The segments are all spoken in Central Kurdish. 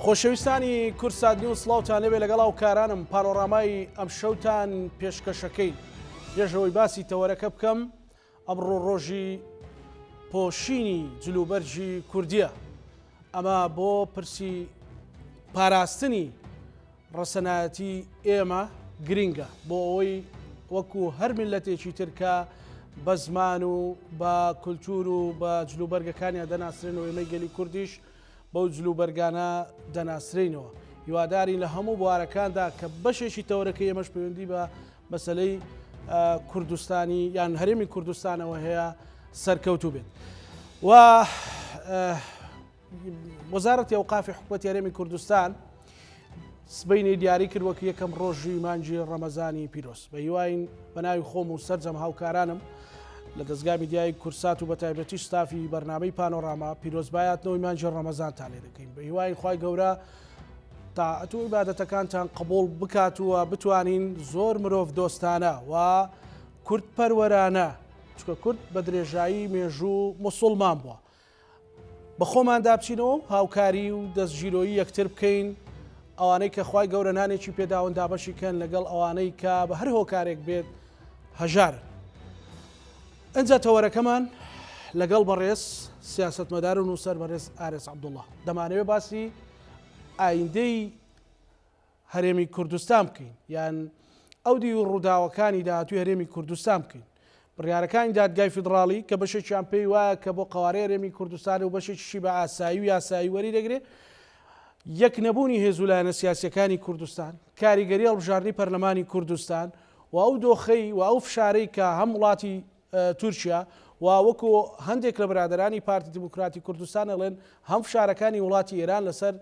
خۆشەویستانی کوردسات نیوز سڵاوتان لێبێ لەگەڵ هاوکارانم پانۆرامای ئەمشەوتان پێشکەشەکەین پێشەوەی باسی تەوەرەکە بکەم ئەمڕۆ ڕۆژی پۆشینی جلوبەرگی کوردیە ئەمە بۆ پرسی پاراستنی ڕەسەنایەتی ئێمە گرینگە بۆ ئەوەی وەکو هەر میللەتێکی تر کە بە زمان و بە کولتوور و بە جلوبەرگەکانیان دەناسرێنەوە ئێمەی گەلی کوردیش بەو جلوبەرگانە دەناسرێینەوە. هیوادارین لە هەموو بوارەکاندا کە بەشێکی تەوەرەکەی ئێمەش پەیوەندی بە مەسەلەی کوردستانی یان هەرێمی کوردستانەوە هەیە سەرکەوتوو بێت. و وەزارەتی ئەوقافی حکومەتی هەرێمی کوردستان سبەینێ دیاری کرد وەک یەکەم ڕۆژی مانگی ڕەمەزانی پیرۆز. بە هیواین بە ناوی خۆم و سەرجەم هاوکارانم لە دەزگای میدیایی کورسات و بە تایبەتی ستافی بەرنامەی پانۆراما پیرۆزبایاتنەوەی مانگی ڕەمەزانتان لێ دەکەین. بە هیواین خوای گەورە تاعەت و عیبادەتەکانتان قبوڵ بکات و بتوانین زۆر مرۆڤ دۆستانە و کورد پەروەرانە چونکە کورد بە درێژایی مێژوو موسوڵمان بووە بە خۆماندا بچینەوە و هاوکاری و دەستگیرۆیی یەکتر بکەین، ئەوانەی کە خوای گەورە نانێکی پێداون دابەشی کەن لەگەڵ ئەوانەی کە بە هەر هۆکارێک بێت هەژارن. ئنجا تەوەرەکەمان لەگەڵ بەڕێز سیاسەتمەدار و نووسەر بەڕێز ئارێز عەبدوڵڵا دەمانەوێت باسی ئایندەی هەرێمی کوردستان بکەین یان ئەو دیو ڕووداوەکانی داهاتووی هەرێمی کوردستان بکەین. بڕیارەکانی دادگای فیدڕاڵی کە بەشێکیان پێی وایە کە بۆ قەوارەی هەرێمی کوردستانە و بەشێکیشی بە ئاسایی و یاسایی وەری دەگرێ، یەک نەبوونی هێز و لایەنە سیاسییەکانی کوردستان، کاریگەری هەڵبژاردنی پەرلەمانی کوردستان و ئەو دۆخەی و ئەو فشارەی کە هەم وڵاتی تورکیا و وەکو هەندێک لە برادەرانی پارتی دیموکراتی کوردستان ئەڵێن هەم فشارەکانی وڵاتی ئێران لەسەر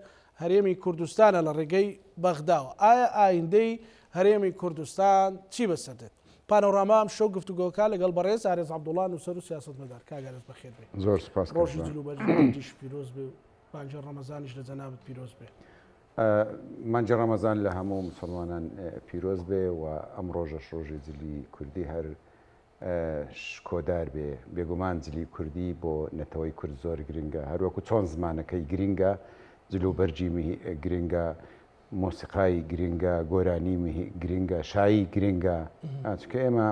هەرێمی کوردستانە لە ڕێگەی بەغداوە. ئایا ئایندەی هەرێمی کوردستان چی بەسەر دێت؟ پانۆراما ئەمشەو گفتوگۆکە لەگەڵ بەڕێز ئارێز عەبدوڵا نووسەر و سیاسەتمەدار. کاک ئارێز بەخێر بێی. زۆر سوپاس کاک ڕۆژی زانا. جلوبەرگی کوردیش پیرۆز بێ و مانگی ڕەمەزانیش لە جەنابت پیرۆز بێ. مانگی ڕەمەزان لە هەموو موسڵمانان پیرۆز بێ و ئەم ڕۆژەش ڕۆژی جلی کوردی هەر شکۆدار بێ. بێگومان جلی کوردی بۆ نەتەوەی کورد زۆر گرنگە، هەروەکو چۆن زمانەکەی گرنگە، جلوبەرگی گرنگە، مۆسیقای گرنگە، گۆرانی گرنگە، شایی گرنگە، چونکە ئێمە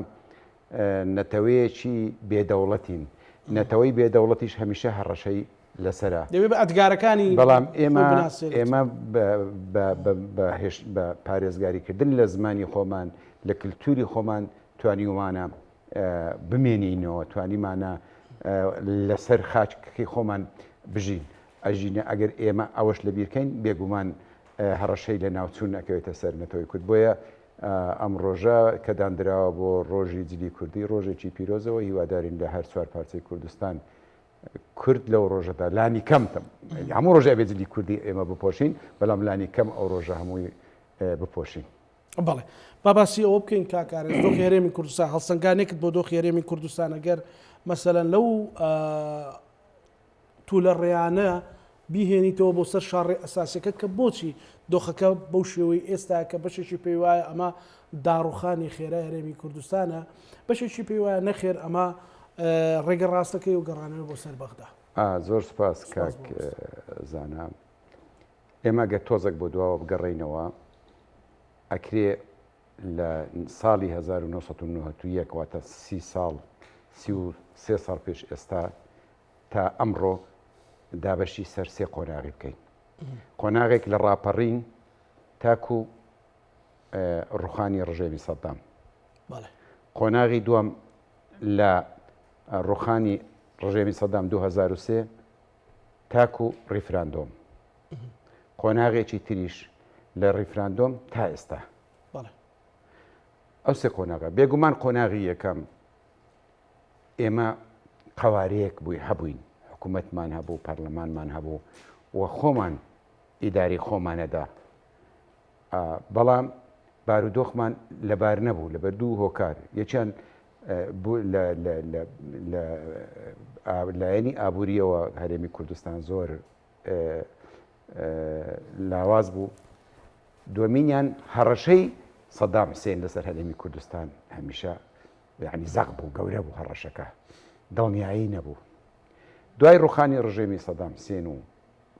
نەتەوەیەکی بێدەوڵەتین، نەتەوەی بێدەوڵەتیش هەمیشە هەڕەشەی لەسەرە. دەبێ بە ئەدگارەکانی بەڵام ئێمە ئێمە بە پارێزگاریکردن لە زمانی خۆمان، لە کلتوری خۆمان توانیومانە بمێنینەوە، توانیمانە لەسەر خاکەکەی خۆمان بژین. ئەژینە ئەگەر ئێمە ئەوەش لەبیرکەین بێگومان هەڕەشەی لەناوچوون ئەکەوێتە سەر نەتەوەی کورد. بۆیە ئەم ڕۆژە کە داندراوە بۆ ڕۆژی جلی کوردی ڕۆژێکی پیرۆزەوە هیوادارین لە هەر چوار پارچەی کوردستان کورد لەو ڕۆژەدا لانی کەم هەموو ڕۆژێ ئەبێ جلی کوردی ئێمە بپۆشین بەڵام لانی کەم ئەو ڕۆژە هەمووی بپۆشین. بەڵێ با باسی ئەوە بکەین کاک ئارێز دۆخی هەرێمی کوردستان هەڵسەنگانێکت بۆ دۆخی هەرێمی کوردستان ئەگەر مەسەلەن لەو تولە ڕێیانە بیهێنیتەوە بۆ سەر شاڕێ ئەساسیەکە کە بۆچی دۆخەکە بەو شێوەی ئێستا کە بەشێکی پێی وایە ئەمە داڕوخانی خێرای هەرێمی کوردستانە بەشێکی پێی وایە نەخێر ئەمە ڕێگە ڕاستەکەی و گەڕانەوە بۆ سەر بەغدا. زۆر سپاس کاک زانا. ئێمە گەر تۆزێک بۆ دواوە بگەڕێینەوە ئەکرێ لە ساڵی 1991 واتە سی ساڵ 33 ساڵ پێش ئێستا تا ئەمڕۆ دابەشی سەر سێ قۆناغی بکەین قۆناغێک لە ڕاپەڕین تاکو ڕوخانی ڕژێمی سەدام قۆناغی دووەم لە ڕوخانی ڕژێمی سەدام 2003 تاکو ڕیفراندۆم قۆناغێکی تریش لە ڕیفراندۆم تا ئێستا ئەو سێ قۆناغە بێگومان قۆناغی یەکەم ئێمە قەوارەیەک بووی هەبووین حکوومەتمان هەبوو پەرلەمانمان هەبوو و خۆمان ئیداری خۆمانەدا بەڵام بارودۆخمان لەبار نەبوو لەبەر دوو هۆکار یەکیان لە لایەنی ئابووریەوە هەرێمی کوردستان زۆر لاواز بوو دومینیان هەڕەشەی سەدام حسێن لەسەر هەرێمی کوردستان هەمیشە یعنی زەق بوو گەورە بوو هەڕەشەکە دڵنیایی نەبوو دوای ڕوخانی ڕژێمی سەدام حسێن و.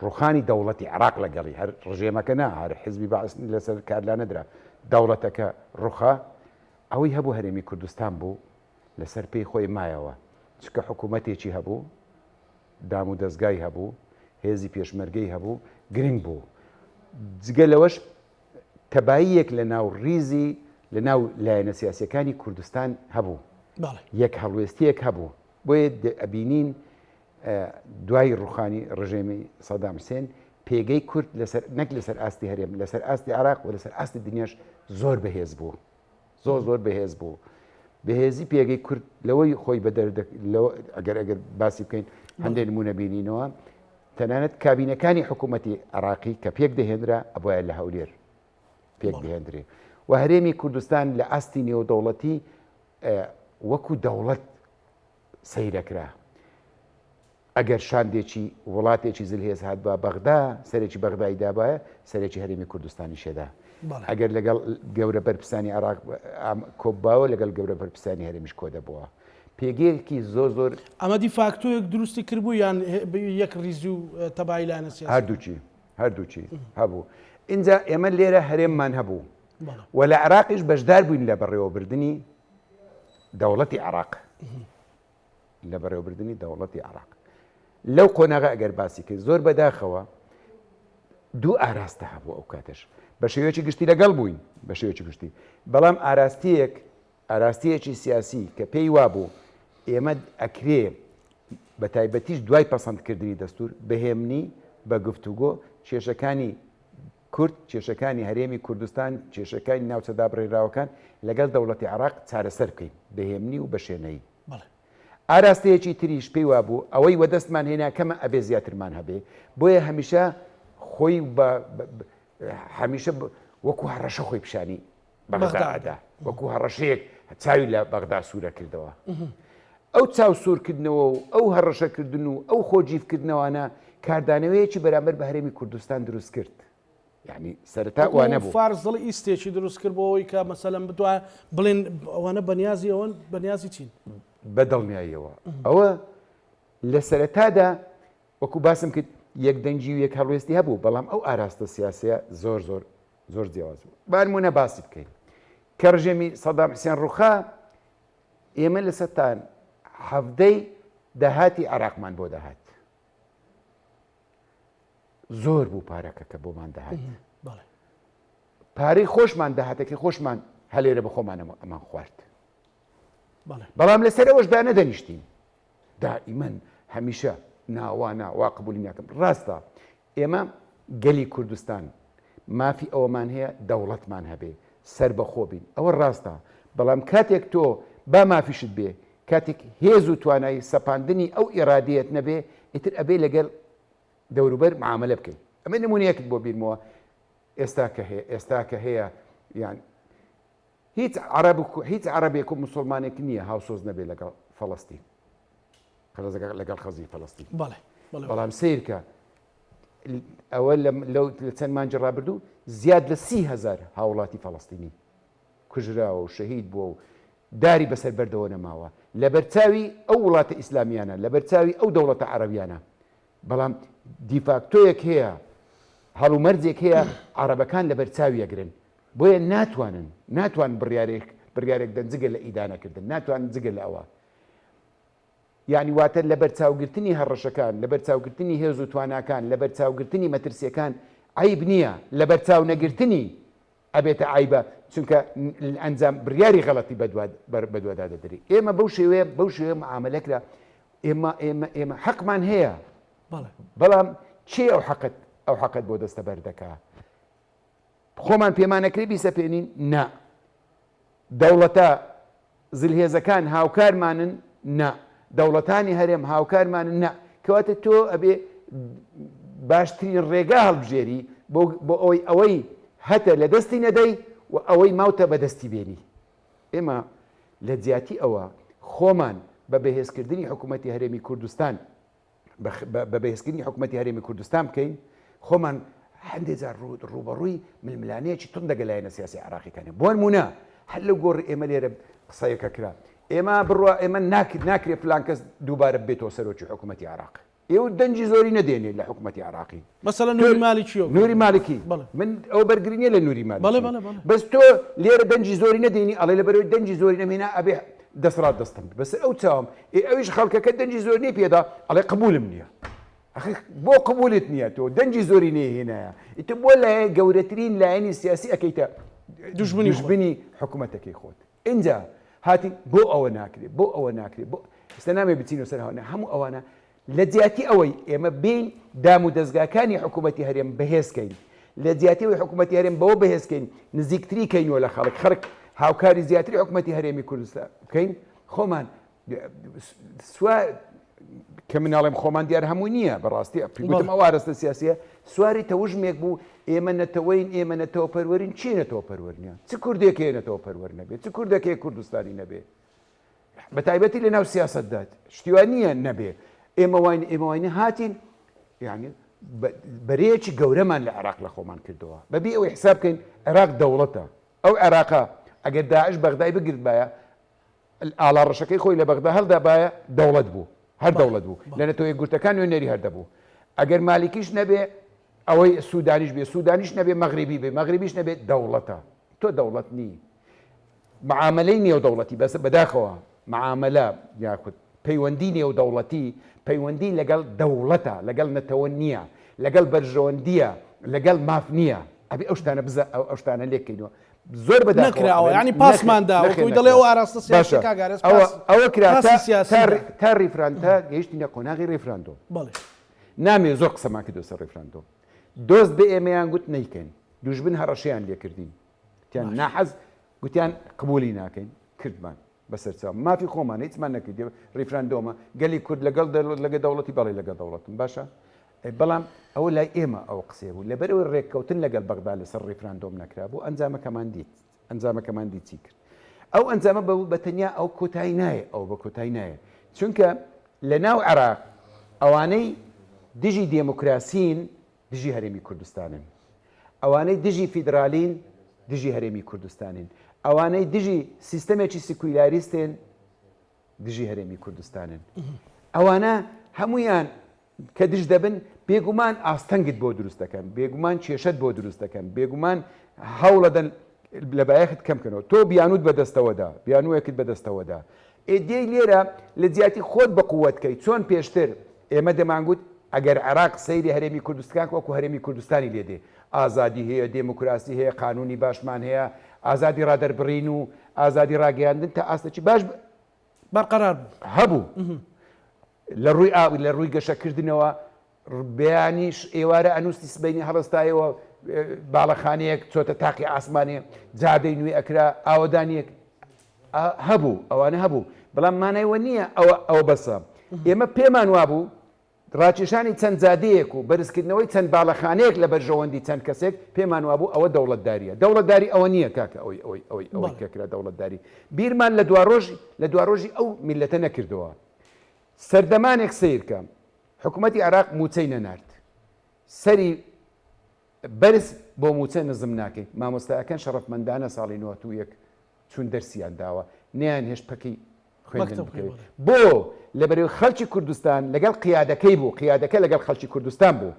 ڕوخانی دەوڵەتی عێراق لەگەڵی، هەر ڕژێمەکە نا، هەر حزبی بەعس لەسەر کار لانەدرا، دەوڵەتەکە ڕوخا، ئەوەی هەبوو هەرێمی کوردستان بوو، لەسەر پێی خۆی مایەوە، چونکە حکوومەتێکی هەبوو، دام و دەزگای هەبوو، هێزی پێشمەرگەی هەبوو، گرنگ بوو. جگە لەوەش تەباییەک لە ناو ڕیزی لە ناو لایەنە سیاسیەکانی کوردستان هەبوو، یەک هەڵوێستیەک هەبوو، بۆیە ئەبینین دوای ڕوخانی ڕژێمی سەدام حسێن پێگەی کورد لەسەر نەک لەسەر ئاستی هەرێم لەسەر ئاستی عراق و لەسەر ئاستی دنیاش زۆر بەهێز بوو زۆر زۆر بەهێز بوو بەهێزی پێگەی کورد لەوەی خۆی بە ئەگەر ئەگەر باسی بکەین هەندێک نمونە بینینەوە تەنانەت کابینەکانی حکوومەتی عراقی کە پێک دەهێنرا ئەبواە لە هەولێر پێک بهێندرێ و هەرێمی کوردستان لە ئاستی نێودەوڵەتی وەکو دەوڵەت سەیرەکرا. ئەگەر شاندێکی وڵاتێکی زلهێز هاتبا بەغدا، سەرێکی بەغدای دابایە، سەرێکی هەرێمی کوردستانیش ئەدا. ئەگەر لەگەڵ گەورە بەرپرسانی عێراق کۆبباوە، لەگەڵ گەورە بەرپرسانی هەرێمیش کۆدەبۆوە. پێگەیەکی زۆر زۆر. ئەمە دیفاکتۆیەک دروستی کردبوو یان یەک ڕیزی و تەبایی لایەنە سیاسیەکان؟ هەردووکی، هەردووکی هەبوو. ئینجا ئێمە لێرە هەرێممان هەبوو و لە عێراقیش بەشدار بووین لە بەڕێوەبردنی دەوڵەتی عێراق لە بەڕێوەبردنی دەوڵەتی عێراق لەو قۆناغە ئەگەر باسی کرد زۆر بەداخەوە دوو ئاراستە هەبوو ئەو کاتەش بە شێوەیەکی گشتی لەگەڵ بووین بە شێوەیەکی گشتی بەڵام ئاراستەیەک ئاراستەیەکی سیاسی کە پێی وابوو ئێمە ئەکرێ بە تایبەتیش دوای پەسەندکردنی دەستور بەهێمنی بە گفتوگۆ کێشەکانی کورد، کێشەکانی هەرێمی کوردستان، کێشەکانی ناوچە دابڕێنراوەکان لەگەڵ دەوڵەتی عێراق چارەسەر بکەین بە هێمنی و بە شێنەیی. ئاراستەیەکی تریش پێی وابوو ئەوەی وەدەستمان هێنا کەمە ئەبێ زیاترمان هەبێ، بۆیە هەمیشە خۆی بە هەمیشە وەکو هەڕەشە خۆی پیشانی بەغدا ئەدا، وەکو هەڕەشەیەک چاوی لە بەغدا سوورە کردەوە. ئەو چاو سوورکردنەوە و ئەو هەڕەشەکردن و ئەو خۆجیفکردنەوانە کاردانەوەیەکی بەرامبەر بە هەرێمی کوردستان دروست کرد. یعنی سەرەتا وەکو وانە بوو. فارس دڵ ئیستێکی دروست کرد بۆ ئەوەی کە مەسەلەن بتوان بڵێن ئەوانە بەنیازی ئەوەن بەنیازی چین؟ بە دڵنیاییەوە ئەوە لە سەرەتادا وەکو باسم کرد یەکدەنگی و یەک هەڵوێستی هەبوو، بەڵام ئەو ئاراستە سیاسیە زۆر زۆر زۆر جیاواز بوو. با نموونە باسی بکەین کە ڕژێمی سەدام حسێن ڕوخا ئێمە لە سەتان حەڤدەی داهاتی عێراقمان بۆ دەهات زۆر بوو پارەکە کە بۆمان دەهات پارەی خۆشمان داهاتەکەی خۆشمان هەلێرە بە خۆمانەوە ئەمان خوارد بەڵام لەسەر ئەوەش دانەدەنیشتین دائیمەن هەمیشە ناوا نا وا قبولی ناکەم ڕاستە ئێمە گەلی کوردستان مافی ئەوەمان هەیە دەوڵەتمان هەبێ سەربەخۆ بین ئەوە ڕاستە بەڵام کاتێک تۆ با مافیشت بێ کاتێک هێز و توانای سەپاندنی ئەو ئیرادەیەت نەبێ ئیتر ئەبێ لەگەل دەوروبەر معاملە بکەی ئەمە نمونەیەکت بۆ بیرمەوە ئێستا کە هەیە ئێستا کە هەیە یان هیچ عەرەب هیچ عەرەبێک و مسلمانێک نییە هاوسۆز نەبێ لەگەڵ فەڵەستین لەگەڵ خەزی فەڵەستین بەڵام سیرکە ئەوە لە چەند مانجی ڕابردوو زیاد لە 30هزار هاوڵاتی فەڵەستینی کوژراوە و شەهید بووە و داری بەسەر بەردەوە نەماوە لەبەرچاوی ئەو وڵاتە ئیسلامیانە لەبەرچاوی ئەو دەوڵەتە عەرەبیانە بەڵام دیفاکتۆیەک هەیە هەڵومەرجێک هەیە عەرەبەکان لەبەرچاوی ئەگرن بۆیە ناتوانن ناتوان بڕیارێک بڕیارێک دەن جگە لە ئیدانەکردن ناتوانن جگە لە ئەوە یعنی واتە لەبەرچاوگرتنی هەڕەشەکان لەبەرچاوگرتنی هێز و تواناکان لەبەرچاوگرتنی مەترسیەکان عیب نییە لەبەرچاو نەگرتنی ئەبێتە عەیبە چونکە ئەنجام بڕیاری غەڵەتی بەدوادا دەدرێ ئێمە بەو شێوەیە بەو شێوەیە معاملە کرا ئێمە ئێمە ئێمە حەقمان هەیە بەڵام چێ ئەو حەقت ئەو حەقت بۆ دەستەبەر دەکا خۆمان پێمانەکرێ بیسەپێنین نا دەوڵەتە زلهێزەکان هاوکارمانن؟ نا. دەوڵەتانی هەرێم هاوکارمانن؟ نا. کەواتە تۆ ئەبێ باشترین ڕێگا هەڵبژێری بۆ بۆ ئەوەی ئەوەی هەتە لە دەستی نەدەی و ئەوەی ماوتە بەدەستی بێنی. ئێمە لە جیاتی ئەوە خۆمان بە بەهێزکردنی حکوومەتی هەرێمی کوردستان بە بەهێزکردنی حکوومەتی هەرێمی کوردستان بکەین، خۆمان هەندێ جار ڕووبەڕووی ململانێیەکی توند لەگەڵ لایەنە سیاسی عێراقیەکانین. بۆ نموونە هەر لەو گۆڕی ئێمە لێرە قسەیەکە کرا، ئێمە بڕوا ئێمە ناکرێ فلان کەس دووبارە ببێتەوە سەرۆکی حکوومەتی عێراق. ئێوە دەنگی زۆری نەدێنێ لە حکوومەتی عراقی مەسەلەن نوری مالکی نوری مالکی من ئەو بەرگری نیە لە نوری مالکی بەس تۆ لێرە دەنگی زۆری نەدێنی ئەڵێ لە بەرەوەی دەنگی زۆری نەمێنا ئەبێ دەسڕات دەستم بەس ئەو چاوم ئێ ئەویش خەڵکەکە دەنگی زۆر نیە پێدا ئەڵێ قبولم نییە ئەخی بۆ قبولت نییە تۆ دەنگی زۆری نێهێنایە ئیتر بۆ لایە گەورەترین لایەنی سیاسی ئەەکەیتە دوژمنی دوژمنی حکوومەتەکەی خۆت ئینجا هاتی بۆ ئەوە ناکرێ بۆ ئەوە ناکرێ بۆ ئێستا نامێ بچینەوە سەر هەوانە هەموو ئەوانە لە جیاتی ئەوەی ئێمە بین دام و دەزگاکانی حکوومەتی هەرێم بەهێز کەین لە جیاتی ئەوەی حکوومەتی هەرێم بەوە بەهێز کەین نزیکتری کەینەوە لە خەڵک خەڵک هاوکاری زیاتری حکوومەتی هەرێمی کوردستان بکەین خۆمان سوا کە مناڵێم خۆمان دیار هەموو نییە بەڕاستی گوتم ئەو ئارەستە سیاسیە سواری تەوژمێک بوو ئێمە نەتەوەین ئێمە نەتەوە پەروەرین چی نەتەوە پەروەر نیە چ کوردێک هەیە نەتەوە پەروەر نەبێت چ کوردێک هەیە کوردستانی نەبێ بە تایبەتی لە ناو سیاستدا شتیوان نییە نەبێ ئێمە واین ئێمە واین هاتین یعنی بەرەیەکی گەورەمان لە عێراق لە خۆمان کردەوە بەبێ ئەوەی حساب بکەین عێراق دەوڵەتە ئەو عێراقە ئەگەر داعش بەغدای بگرتبایە ئاڵا ڕەشەکەی خۆی لە بەغدا هەڵدابایە دەوڵەت بوو هەر دەوڵەت بوو لە نەتەوە یەکگرتەکان نوێنەری هەر دەبوو ئەگەر مالیکیش نەبێ ئەوەی سوودانیش بێ سوودانیش نەبێ مەغریبی بێ مەغریبیش نەبێ دەوڵەتە تۆ دەوڵەت نی معاملەی نێودەوڵەتی بەس بەداخەوە معاملە یاخود پەیوەندی نێودەوڵەتی پەیوەندی لەگەڵ دەوڵەتە لەگەڵ نەتەوە نییە لەگەڵ بەرژەوەندیە لەگەڵ ماف نییە ئەبێ ئەو شتانە بزە ئەو شتانە لێکەینەوە زۆر بەداخەوە نەکراوە یانی پاسمان دا وەکوی دەڵێ ئەو ئاراستە سیاسیە کاک ئارێز ئەوە پاس ئەوە کرا پاسی تا سیاسی تا دا. تا ڕیفراند تا گەیشتینە قۆناغی ڕیفراندۆم بەڵێ نامەوێ زۆر قسەمان کردوە سەر ڕیفراندۆم دۆست بە ئێمەیان گوت نەیکەین دوژمن هەڕەشەیان لێکردین گوتیان باش. ناحەز گوتیان قبولی ناکەین کردمان بەسەرچاو مافی خۆمانە هیچمان نەکردیە ڕیفراندۆمە گەلی کورد لەگەڵ لەگە دەوڵەتی بەڵێ لەگەڵ دەوڵەتم باشە بەڵام ئەوە لای ئێمە ئەو قسەیە بوو لەبەرەوەی ڕێککەوتن لەگەڵ بەغدا لەسەر ڕیفراندۆم نەکرا بوو ئەنجامەکەمان دیت ئەنجامەکەمان دیت چی کرد ئەو ئەنجامە بە بە تەنیا ئەو کۆتایی نایە ئەو بە کۆتایی نایە چونکە لە ناو عێراق ئەوانەی دژی دێموکراسین دژی هەرێمی کوردستانن، ئەوانەی دژی فیدرالین دژی هەرێمی کوردستانن، ئەوانەی دژی سیستەمێکی سیکویلاریستن دژی هەرێمی کوردستانن. ئەوانە هەمویان کە دژ دەبن بێگومان ئاستەنگت بۆ دروست دەکەن، بێگومان کێشەت بۆ دروست دەکەن، بێگومان هەوڵەدەن لە بایەخت کەم کەنەوە. تۆ بیانوت بەدەستەوەدا، بیانووەکت بەدەستەوەدا. ئێ دێی لێرە لە جیاتی خۆت بە قوت کەی چۆن پێشتر ئێمە دەمانگوت ئەگەر عێراق سەیری هەرێمی کوردستان وەکو هەرێمی کوردستانی لێ دێ ئازادی هەیە دێموکراسی هەیە قانونی باشمان هەیە ئازادی ڕادەربڕین و ئازادی ڕاگەیاندن تا ئاستێکی باش بەرقەرار بوو هەبوو لە ڕووی ئاو لە ڕووی گەشەکردنەوە بەیانیش ئێوارە ئەنووستی سبەینی هەڵستایەوە باڵەخانەیەک چۆتە تاقی ئاسمانێ جادەی نوێ ئەکرا ئاوەدانیەک هەبوو ئەوانە هەبوو بەڵام مانای وە نییە ئەوە ئەوە بەسە ئێمە پێمان وابوو ڕاکێشانی چەند جادەیەک و بەرزکردنەوەی چەند باڵەخانەیەک لە بەرژەوەندی چەند کەسێک پێمان وابوو ئەوە دەوڵەتداریە دەوڵەتداری ئەوە نییە کاکە ئەوەی ئەوەی ئەوەی ئەوەی کە کرا دەوڵەتداری بیرمان لە دواڕۆژ لە دواڕۆژی ئەو میلەتە نەکردەوە سەردەمانێک سەیرکە حکومەتی عێراق مووچەی نەنارد سەری بەرز بۆ مووچە نزم ناکەی مامۆستایەکان شەڕەفمەندانە ساڵی 91 چوون دەرسیان داوە نەیان هێشت پەکی خوێندن بکەوێت بۆ لەبەرەوەی خەڵکی کوردستان لەگەڵ قیادەکەی بوو قیادەکە لەگەڵ خەڵکی کوردستان بوو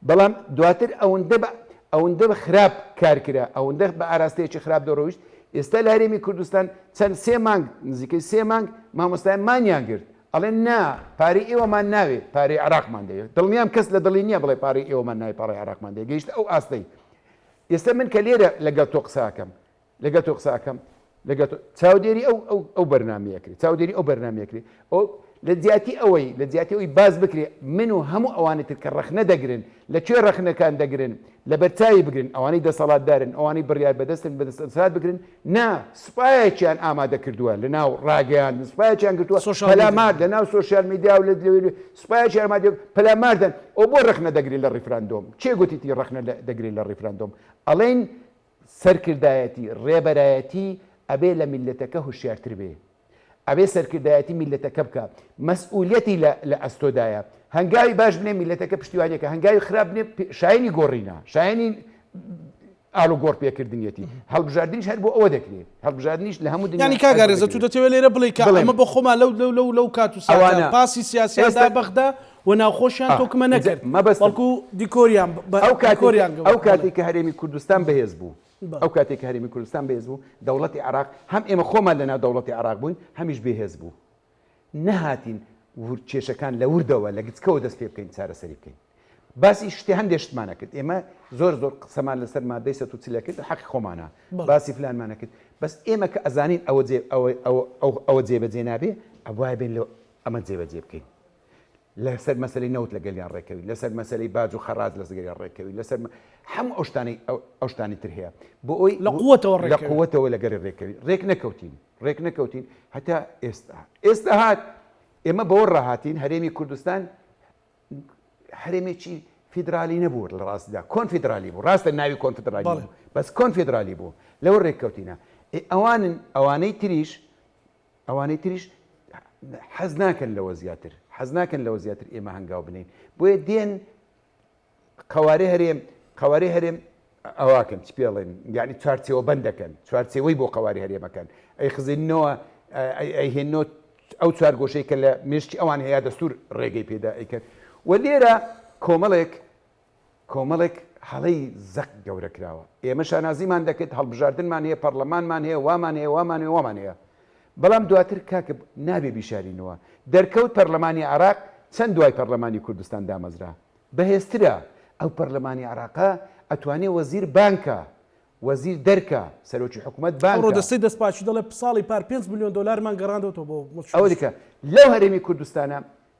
بەڵام دواتر ئەوەندە بە ئەوەندە بە خراپ کار کرا ئەوەندە بە ئاراستەیەکی خراپ دەڕۆیشت ئێستا لە هەرێمی کوردستان چەند سێ مانگ نزیکەی سێ مانگ مامۆستایان مانیان گرت ئەڵێن نا پارەی ئێوەمان ناوێ پارەی عێراقمان دەوێت دڵنیام کەس لە دڵی نییە بڵێ پارەی ئێوەمان ناوێ پارەی عێراقمان دەوێت گەیشتە ئەو ئاستەی ئێستا من کە لێرە لەگەڵ تۆ قساکەم لەگەڵ تۆ قسە ئەکەم لەگەڵ تۆ چاودێری ئەو ئەو ئەو بەرنامەیە کرێ چاودێری ئەو بەرنامەیە کرێ ئەو لە جیاتی ئەوەی لە جیاتی ئەوی باز بکرێ من و هەموو ئەوانی تر کە ڕەخنە دەگرن لە کوێ ڕەخنەکان دەگرن لە بەرچاوی بگرن ئەوانەی دەسەڵاتدارن ئەوانەی بڕیار بەدەستن بەدەسەڵات بگرن نا سوپایەکیان ئامادە کردووە لە ناو ڕاگەیاندن سوپایەکیان گرتووە پەلامار لە ناو سۆشیال میدیا و لە سوپایەکی ئامادە پەلاماردەن ئەو بۆ ڕەخنە دەگرێت لە ڕیفراندۆم کێ گوتیتی ڕەخنە دەگرێت لە ڕیفراندۆم ئەڵێن سەرکردایەتی، ڕێبەرایەتی ئەبێ لە میللەتەکە هوشیارتر بێ. ئەبێ سەرکردایەتی میللەتەکە بکا. مەسئولیەتی لە لە ئەستۆدایە. هەنگاوی باش بنێ میللەتەکە پشتیوانی ئەکا، هەنگاوی خراپ بنێ شایەنی گۆڕینە، شایەنی ئاڵوگۆڕ پێکردنیەتی. هەڵبژاردنیش هەر بۆ ئەوە دەکرێ. هەڵبژاردنیش لە هەموو دنیا یانی کاک هەر بۆ ئارێزە تو دەکرێ. دەتەوێ لێرە بڵێی کە بڵێم. ئەمە بۆ خۆمان لەو لەو لەو لەو کات و ساتە ئەوانە پاسی سیاسیان دا ئێستا بەغدا. و ناوخۆشیان تۆکمە نەکرد بەڵکو دیکۆریان ئەو کاتێک کە هەرێمی کوردستان بەهێز بوو ئەو کاتێک کە هەرێمی کوردستان بەهێز بوو دەوڵەتی عراق هەم ئێمە خۆمان لەناو دەوڵەتی عراق بووین هەمیش بێهێز بوو نەهاتین کێشەکان لە وردەوە لە گچکەوە دەست پێ بکەین چارەسەری بکەین باسی شتێ هەندێ شتمان ئەکرد ئێمە زۆر زۆر قسەمان لەسەر مادەی 140 کرد حەقی خۆمانە باسی فلانمان کرد بەس ئێمە کە ئەزانین ئەوە جێ ئەوە ئەوە جێبەجێ نابێ ئەبوایە بێن لەو ئەمە جێبەجێ بکەین لەسەر مەسەلەی نەوت لەگەلیان ڕێکەوین لەسەر مەسەلەی باج و خەراج لەسگەریان ڕێکەوین لەسەر هەموو ئەو شتانەی ئەو شتانی تر هەیە بۆ ئەوی لە قوتەوە لە قوتەوە لەگەری ڕێکەوین ڕێک نەکەوتین ڕێک نەکەوتین هەتا ئێستا ئێستا هات ئێمە بەوە ڕاهاتین هەرێمی کوردستان هەرێمێکی فیدرالی نەبوو لە ڕاستیدا کۆنفیدرالی بوو ڕاستە ناوی کۆنفیدرالی بوو بەس کۆنفیدرالی بوو لەوە ڕێککەوتینە ئەوانن ئەوانەی تریش ئەوانەی تریش حەز ناکەن لەوە زیاتر حەز ناکەن لەوە زیاتر ئێمە هەنگاو بنین بۆیە دێن قەوارەی هەرێم قەوارەی هەرێم ئەواکەن چ پێڵێن یعنی چوارچێوە بەند دەکەن چوارچێوەی بۆ قەواری هەرێمەکەن ئەی خزینەوە ئەیهێنەوە ئەو چوارگۆشەی کە لە مێشکی ئەوان هەیە دەستور ڕێگەی پێدا ئەیکەن و لێرە کۆمەڵێک کۆمەڵێک هەڵەی زەق گەورە کراوە ئێمە شانازیمان دەکرد هەڵبژاردنمان هەیە پەرلەمانمان هەیە وامان هەیە وامان هەیە وامان هەیە بەڵام دواتر کاکە نابێ بیشارینەوە دەرکەوت پەرلەمانی عراق چەند دوای پەرلەمانی کوردستان دامەزرا بەهێزترە ئەو پەرلەمانی عراقە ئەتوانێ وەزیر بانکە وەزیر دەرکا سەرۆکی حکومەت بانکە. ئەمڕۆ دەستەی دەستپاکی دەڵێ ساڵی پار پێنج ملیۆن دۆلارمان گەڕاندۆتەوە بۆ موڵکی ئەوە دیکە لەو هەرێمی کوردستانە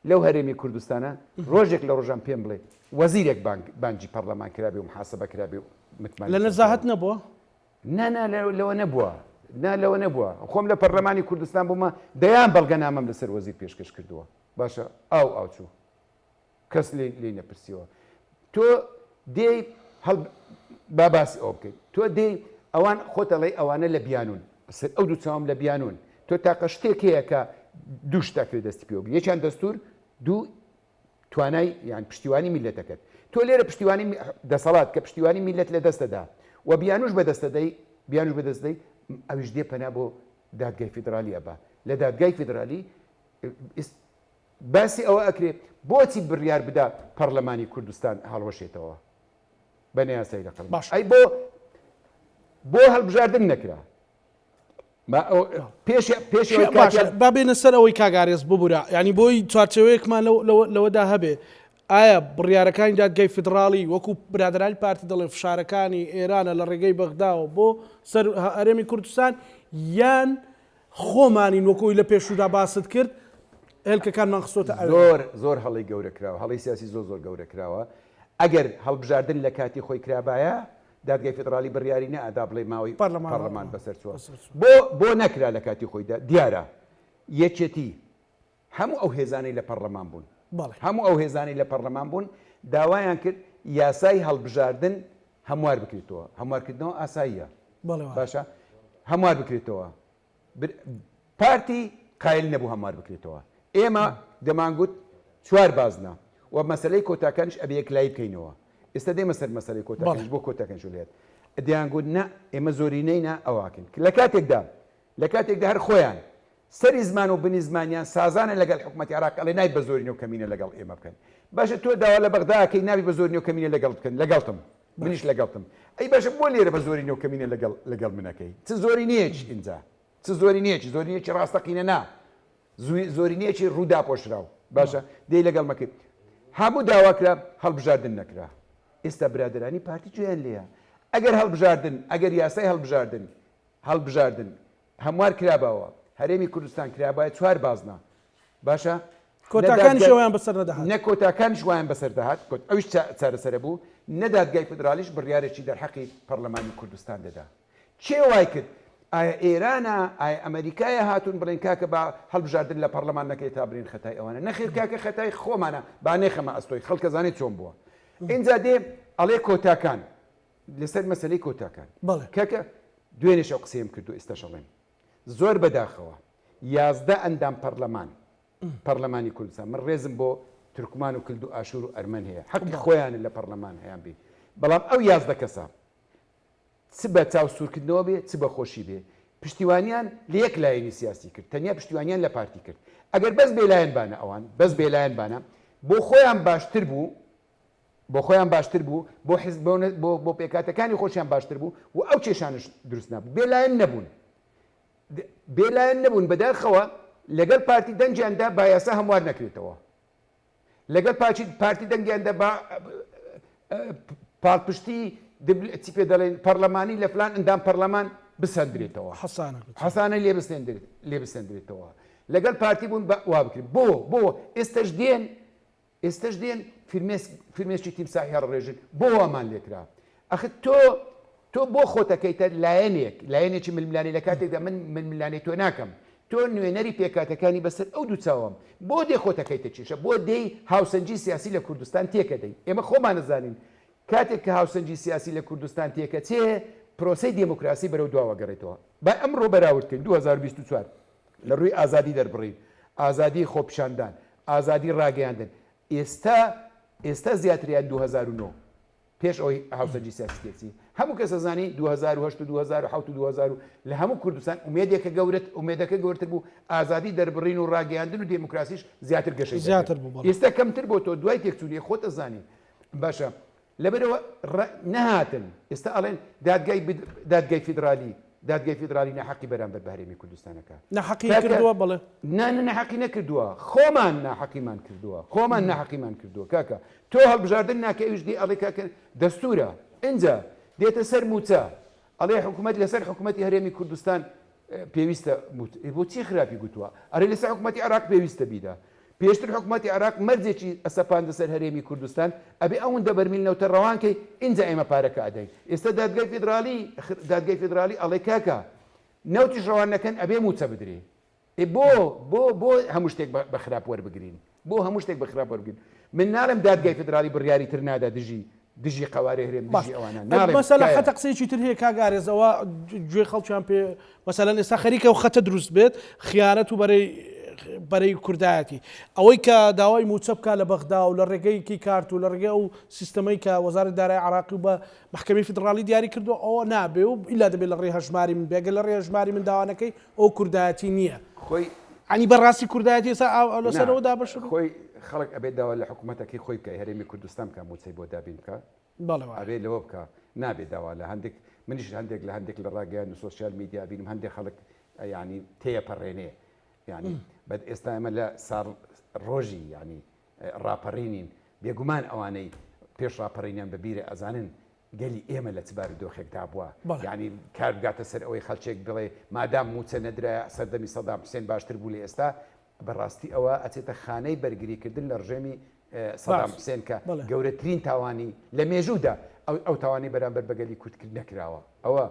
لەو هەرێمی کوردستانە ڕۆژێک لە ڕۆژان پێم بڵێ وەزیرێک بانگ بانگی پەڕلەمان کرابێ و محاسبە کرابێ و متمانەی لە نەزاهەت نەبووە؟ نا نا لەوە نەبووە نا لەوە نەبووە خۆم لە پەرلەمانی کوردستان بوومە دەیان بەڵگەنامەم لەسەر وەزیر پێشکەش کردووە باشە ئاو ئاو چوو. کەس لێی لێی نەپرسیەوە تۆ دێی هەڵ با باسی ئەوە بکەین تۆ دێی ئەوان خۆت ئەڵێی ئەوانە لە بیانون سەر ئەو دوو چاوم لە بیانون تۆ تاقە شتێک هەیە کە دوو شت ئەکرێ دەستی پێوە بگری یەکیان دەستور دوو توانای یان پشتیوانی میلەتەکەت تۆ لێرە پشتیوانی دەسەڵات کە پشتیوانی میلەت لە دەستەدا و بیانوش بەدەستە دەی بیانوش بەدەست دەی ئەویش دێ پەنا بۆ دادگای فیدرالی ئەبا لە دادگای فیدرالی باسی ئەوە ئەکرێ بۆچی بڕیار بدا پەڕلەمانی کوردستان هەڵوەشێتەوە بە نەیاسایی لە قەڵەم باشە. ئەی بۆ بۆ هەڵبژاردن نەکرا ما ئەو پێش پێش ئەوەی باشە کاتیان با بێنە سەر ئەوەی کاک ئارێز ببورە یعنی بۆی چوارچێوەیەکمان لەو- لەوە- لەوەدا هەبێ ئایا بڕیارەکانی دادگای فیدڕاڵی وەکو برادەرانی پارتی دەڵێن فشارەکانی ئێرانە لە ڕێگەی بەغداوە بۆ سەر هەرێمی کوردستان یان خۆمانین وەکو ئەوی لە پێشوودا باست کرد هێلکەکانمان خستۆتە ئەوێ. زۆر زۆر هەڵەی گەورە کراوە، هەڵەی سیاسی زۆر زۆر گەورە کراوە، ئەگەر هەڵبژاردن لە کاتی خۆی کرابایە دادگای فیدڕالی بڕیاری نەئەدا بڵێ ماوەی پەڕلەمان بەسەر چووە، بۆ بۆ نەکرا لە کاتی خۆیدا؟ دیارە یەکێتی هەموو ئەو هێزانەی لە پەڕلەمان بوون هەموو ئەو هێزانەی لە پەڕلەمان بوون داوایان کرد یاسای هەڵبژاردن هەموار بکرێتەوە، هەموارکردنەوە ئاساییە باشە هەموار بکرێتەوە پارتی قایل نەبوو هەموار بکرێتەوە ئێمە دەمانگوت چوار بازنە و مەسلەی کۆتاکانیش ئەبێ یەکلایی بکەینەوە ئێستا دێمە سەر مەسلەی کۆتاکانیش بۆ کۆتاکانش لێت دەیانگوت نا ئێمە زۆرینەی نا ئەواکەین لە کاتێکدا لە کاتێکدا هەر خۆیان سەری زمان و بنی زمانیان سازانە لەگەڵ حکومەتی عێراق ئەڵێ نابی بە زۆرینە و کەمینە لەگەڵ ئێمە بکەن باشە تۆ داوا لە بەغدا ئەکەی نابی بە زۆرینە و کەمینە لەگەڵت بکەن لەگەڵتم منیش لەگەڵتم ئەی باشە بۆ لێرە بە زۆرینە و کەمینە لەگەڵ لەگەڵ منەکەی چ زۆرینەیەکی ئینجا چ زۆرینەیەکی زۆرینەیەکی ڕاستەقینە نا زۆرینەیەکی ڕووداپۆشراو باشە دێی لەگەڵ مەکەی هەموو داواکرا هەڵبژاردن نەکرا ئێستا برادرانی پارتی گوێیان لێیە ئەگەر هەڵبژاردن ئەگەر یاسای هەڵبژاردن هەڵبژاردن هەموار کراباوە هەرێمی کوردستان کرابایە چوار بازنە باشە کۆتاکانیش ئەویان بەسەر نەدەهات نە کۆتاکانیش وایان بەسەر دەهات کۆت ئەویش چارەسەرە بوو نە دادگای فیدرالیش بڕیارێکی دەرحەقی پەرلەمانی کوردستان دەدا کێ وای کرد ئایا ئێرانە ئایا ئەمریکایە هاتوون بڵێن کاکە با هەڵبژاردن لە پەرلەمان نەکرێت تا بڵێن خەتای ئەوانە نەخێر کاکە خەتای خۆمانە با نەیخەمە ئەستۆی خەڵکە زانێت چۆن بووە ئینجا دێ ئەڵێ کۆتاکان لەسەر مەسەلەی کۆتاکان بەڵێ. کاکە دوێنێش ئەو قسەیەم کردو ئێستاش ئەڵێم زۆر بەداخەوە 11 ئەندام پەرلەمان پەرلەمانی کوردستان من ڕێزم بۆ تورکمان و کلد و ئاشور و ئەرمەن هەیە حەقی خۆیانە لە پەرلەمان هەیان بی بەڵام ئەو 11 کەسە چ بە چاو سوورکردنەوە بێ چ بە خۆشی بێ پشتیوانیان لە یەک لایەنی سیاسی کرد تەنیا پشتیوانیان لە پارتی کرد ئەگەر بەس بێلایەن بانە ئەوان بەس بێلایەن بانە. بۆ خۆیان باشتر بوو بۆ خۆیان باشتر بوو بۆ حزب بۆ بۆ پێکاتەکانی خۆشیان باشتر بوو و ئەو کێشانش دروست نابوو بێلایەن نەبوون بێلایەن نەبوون بەداخەوە لەگەڵ پارتی دەنگیاندا با یاسا هەموار نەکرێتەوە لەگەڵ پارتی پارتی دەنگیان دا با پاڵپشتی چی پێ دەڵێن پەرلەمانی لە فلان ئەندام پەرلەمان بسەندرێتەوە حەسانە حەسانە لێ بسێندرێت لێ بسەندرێتەوە لەگەڵ پارتی بوون بە وا بکرێت بۆ بۆ ئێستش دێن ئێستش دێن فرمێسک فرمێسکی تیمساحی هەڵڕێژن بۆ وامان لێکرا ئەخ تۆ تۆ بۆ خۆتەکەیتە لایەنێک، لایەنێکی ململانێ لە کاتێکدا من ململانێی تۆ ناکەم، تۆ نوێنەری پێکهاتەکانی بەسەر ئەو دوو چاوەم، بۆ دێ خۆتەکەیتە کێشە، بۆ دێی هاوسەنگی سیاسی لە کوردستان تێکەدەی، ئێمە خۆمان ئەزانین کاتێک کە هاوسەنگی سیاسی لە کوردستان تێکەچێ پرۆسەی دێموکراسی بەرەو دواوە گەڕێتەوە. با ئەمڕۆ بەراورد کەین 2024 لە ڕووی ئازادی دەربڕین، ئازادی خۆپیشاندان، ئازادی ڕاگەیاندن، ئێستا ئێستا زیاترە یان 2009؟ پێش ئەوەی هاوسەنگی سیاسی تێکچی هەموو کەس ئەزانی 2008 و 2007 و 2000 و لە هەموو کوردستان ئومێدێکە گەورەت ئومێدەکە گەورەتر بوو ئازادی دەربڕین و ڕاگەیاندن و دێموکراسیش زیاتر گەشەی دەکرد. زیاتر بوو بەڵێ. ئێستا کەمتر بۆ تۆ دوای تێکچوونی خۆت ئەزانی باشە لەبەرەوە نەهاتن ئێستا ئەڵێن دادگای دادگای فیدرالی دادگای فیدرالی ناحەقی بەرامبەر بە هەرێمی کوردستانەکە ناحەقی کردووە بەڵێ نا نا ناحەقی نەکردووە خۆمان ناحەقیمان کردووە خۆمان ناحەقیمان کردووە کاکە تۆ هەڵبژاردن ناکەی ئەویش دێ ئەڵێ کاکە دەستورە ئینجا دێتە سەر موچە ئەڵێ حکوومەت لەسەر حکوومەتی هەرێمی کوردستان پێویستە بۆچی خراپی گوتووە ئەرێ لەسەر حکوومەتی عێراق پێویستە بیدا پێشتر حکومەتی عێراق مەرجێکی ئەسەپاندە سەر هەرێمی کوردستان ئەبێ ئەوەندە بەرمیل نەوتە ڕەوان کەی ئینجا ئێمە پارەکە ئەدەین ئێستا دادگای فیدراڵی دادگای فیدراڵی ئەڵێ کاکە نەوتیش ڕەوان نەکەن ئەبێ موچە بدرێ ئێ بۆ بۆ بۆ هەموو شتێک بە خراپ وەربگرین بۆ هەموو شتێک بە خراپ وەربگرین من ناڵێم دادگای فیدراڵی بڕیاری تر نادا دژی دژی قەوارەی هەرێم دژی ئەوانە ناڵێم مەسەلە حەتە قسەیەکی تر هەیە کاک ئارێز ئەوە گوێی خەڵکیان پێ مەسەلەن ئێستا خەریکە و خەتە دروست بێت خیانەت و بەرەی بەرەی کوردایەتی ئەوەی کە داوای موچە بکە لە بەغدا و لە ڕێگەی کی کارت و لە ڕێگەی ئەو سیستەمەی کە وەزارەت دارای عراقی و بە محکمەی فیدراڵی دیاری کردو ئەوە نابێ و ئیلا دەبێت لە ڕێی هەژماری من بێگە لە ڕێی هەژماری من داوانەکەی ئەو کوردایەتی نییە خۆی عنی بەڕاستی کوردایەتی ئێستا لەسەرەوە دابەش خۆی خەڵک ئەبێت داوا لە حکوومەتەکەی خۆی بکە هەرێمی کوردستان بکە موچەی بۆ دابین بکە بەڵێ وایە. ئەبێ لەوە بکا نابێ داوا لە هەندێک منیش هەندێک لە هەندێک لە ڕاگەیاند و سۆشیال میدیا بینم هەندێک خەڵک یعنی تێیەپەڕێنێ یعنی بەد ئێستا ئێمە لە ساڵ ڕۆژی یعنی ڕاپەڕینین بێگومان ئەوانەی پێش ڕاپەڕینیان بە بیرە ئەزانن گەلی ئێمە لە چ بارودۆخێکدا بووە یعنی کار بگاتە سەر ئەوەی خەڵکێک بڵێ مادام موچە نەدرایە سەردەمی سەدام حوسێن باشتر بوو لە ئێستا بەڕاستی ئەوە ئەچێتە خانەی بەرگریکردن لە ڕژێمی سەدام حوسێن کە گەورەترین تاوانی لە مێژوودا ئەو تاوانی بەرامبەر بە گەلی کورد کرد نەکراوە ئەوە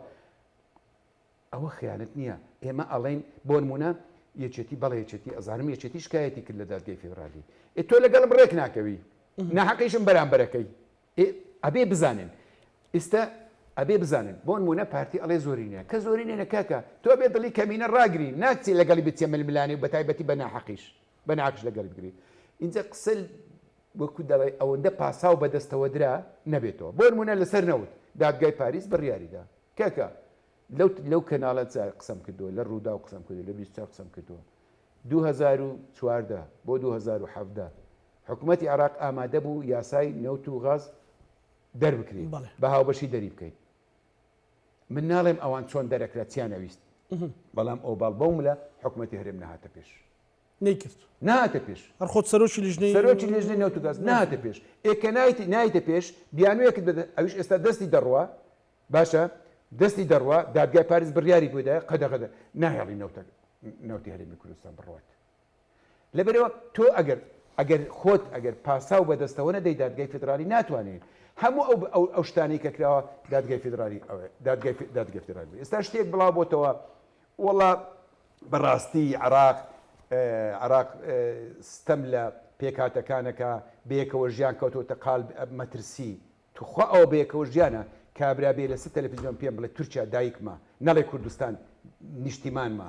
ئەوە خیانەت نییە ئێمە ئەڵێن بۆ نمونە یەکێتی بەڵێ یەکێتی ئەزانم یەکێتی شکایەتی کرد لە دادگای فیدرالی ئێ تۆ لەگەڵم ڕێک ناکەوی ناحەقیشم بەرامبەرەکەی ئێ ئەبێ بزانن ئیستا ئەبێ بزانن بۆ نمونە پارتی ئەڵێ زۆرینە کە زۆرینە کاکە تۆ بێ دڵی کەمینە ڕاگری ناچی لەگەڵی بچێ ململانێ و بەتایبەتی بە ناحەقیش بە ناحەقیش لەگەڵی بگری اینجا قسە وەکو دەڵێ ئەوەندە پاساو بەدەستەوە درا نەبێتەوە بۆ نمونە لەسەر نەوت دادگای پاریس بڕیاریدا کاکە لەو لەو کەناڵە قسەم کردووە لە ڕووداو قسەم کردووە لە 24 قسەم کردووە 2014 بۆ 2017 حکومەتی عێراق ئامادە بوو یاسای نەوت و غاز دەربکرێت بە هاوبەشی دەری بکەین من ناڵێم ئەوان چۆن دەرەکرا چیان ئەویست بەڵام ئۆباڵ بەو ملە حکومەتی هەرێم نەهاتە پێش نەیکرد نهاتە پێش هەر خۆت سەرۆکی لیژنەی سەرۆکی لیژنەی نەوت و گاز نهاتە پێش ئێ کە نایت نایتە پێش بیانوویەکت بە ئەویش ئێستا دەستی دەڕوا باشە دەستی دەڕوا دادگای پاریس بڕیاری بۆ دایە قەدەغە ناهێڵی نەوتە نەوتی هەرێمی کوردستان بڕوات لەبەرئەوە تۆ ئەگەر ئەگەر خۆت ئەگەر پاساو بەدەستەوە نەدەی دادگای فیدرالی ناتوانێت هەموو ئەو ئەو ئەو شتانەی کە کراوە دادگای فیدرالی ئەوێ دادگای دادگای فیدرالی ئێستا شتێک بڵاو بۆتەوە وەڵا بەڕاستی عراق عراق ستەم لە پێکهاتەکانەکە بەیەکەوە ژیان کەوتۆتە قال مەترسی توخوا ئەوە بەیەکەوە ژیانە کابرا بێ لەسەر تەلەفیزیۆن پێم بڵێ تورکیا دایکمە نەڵێ کوردستان نیشتیمانمە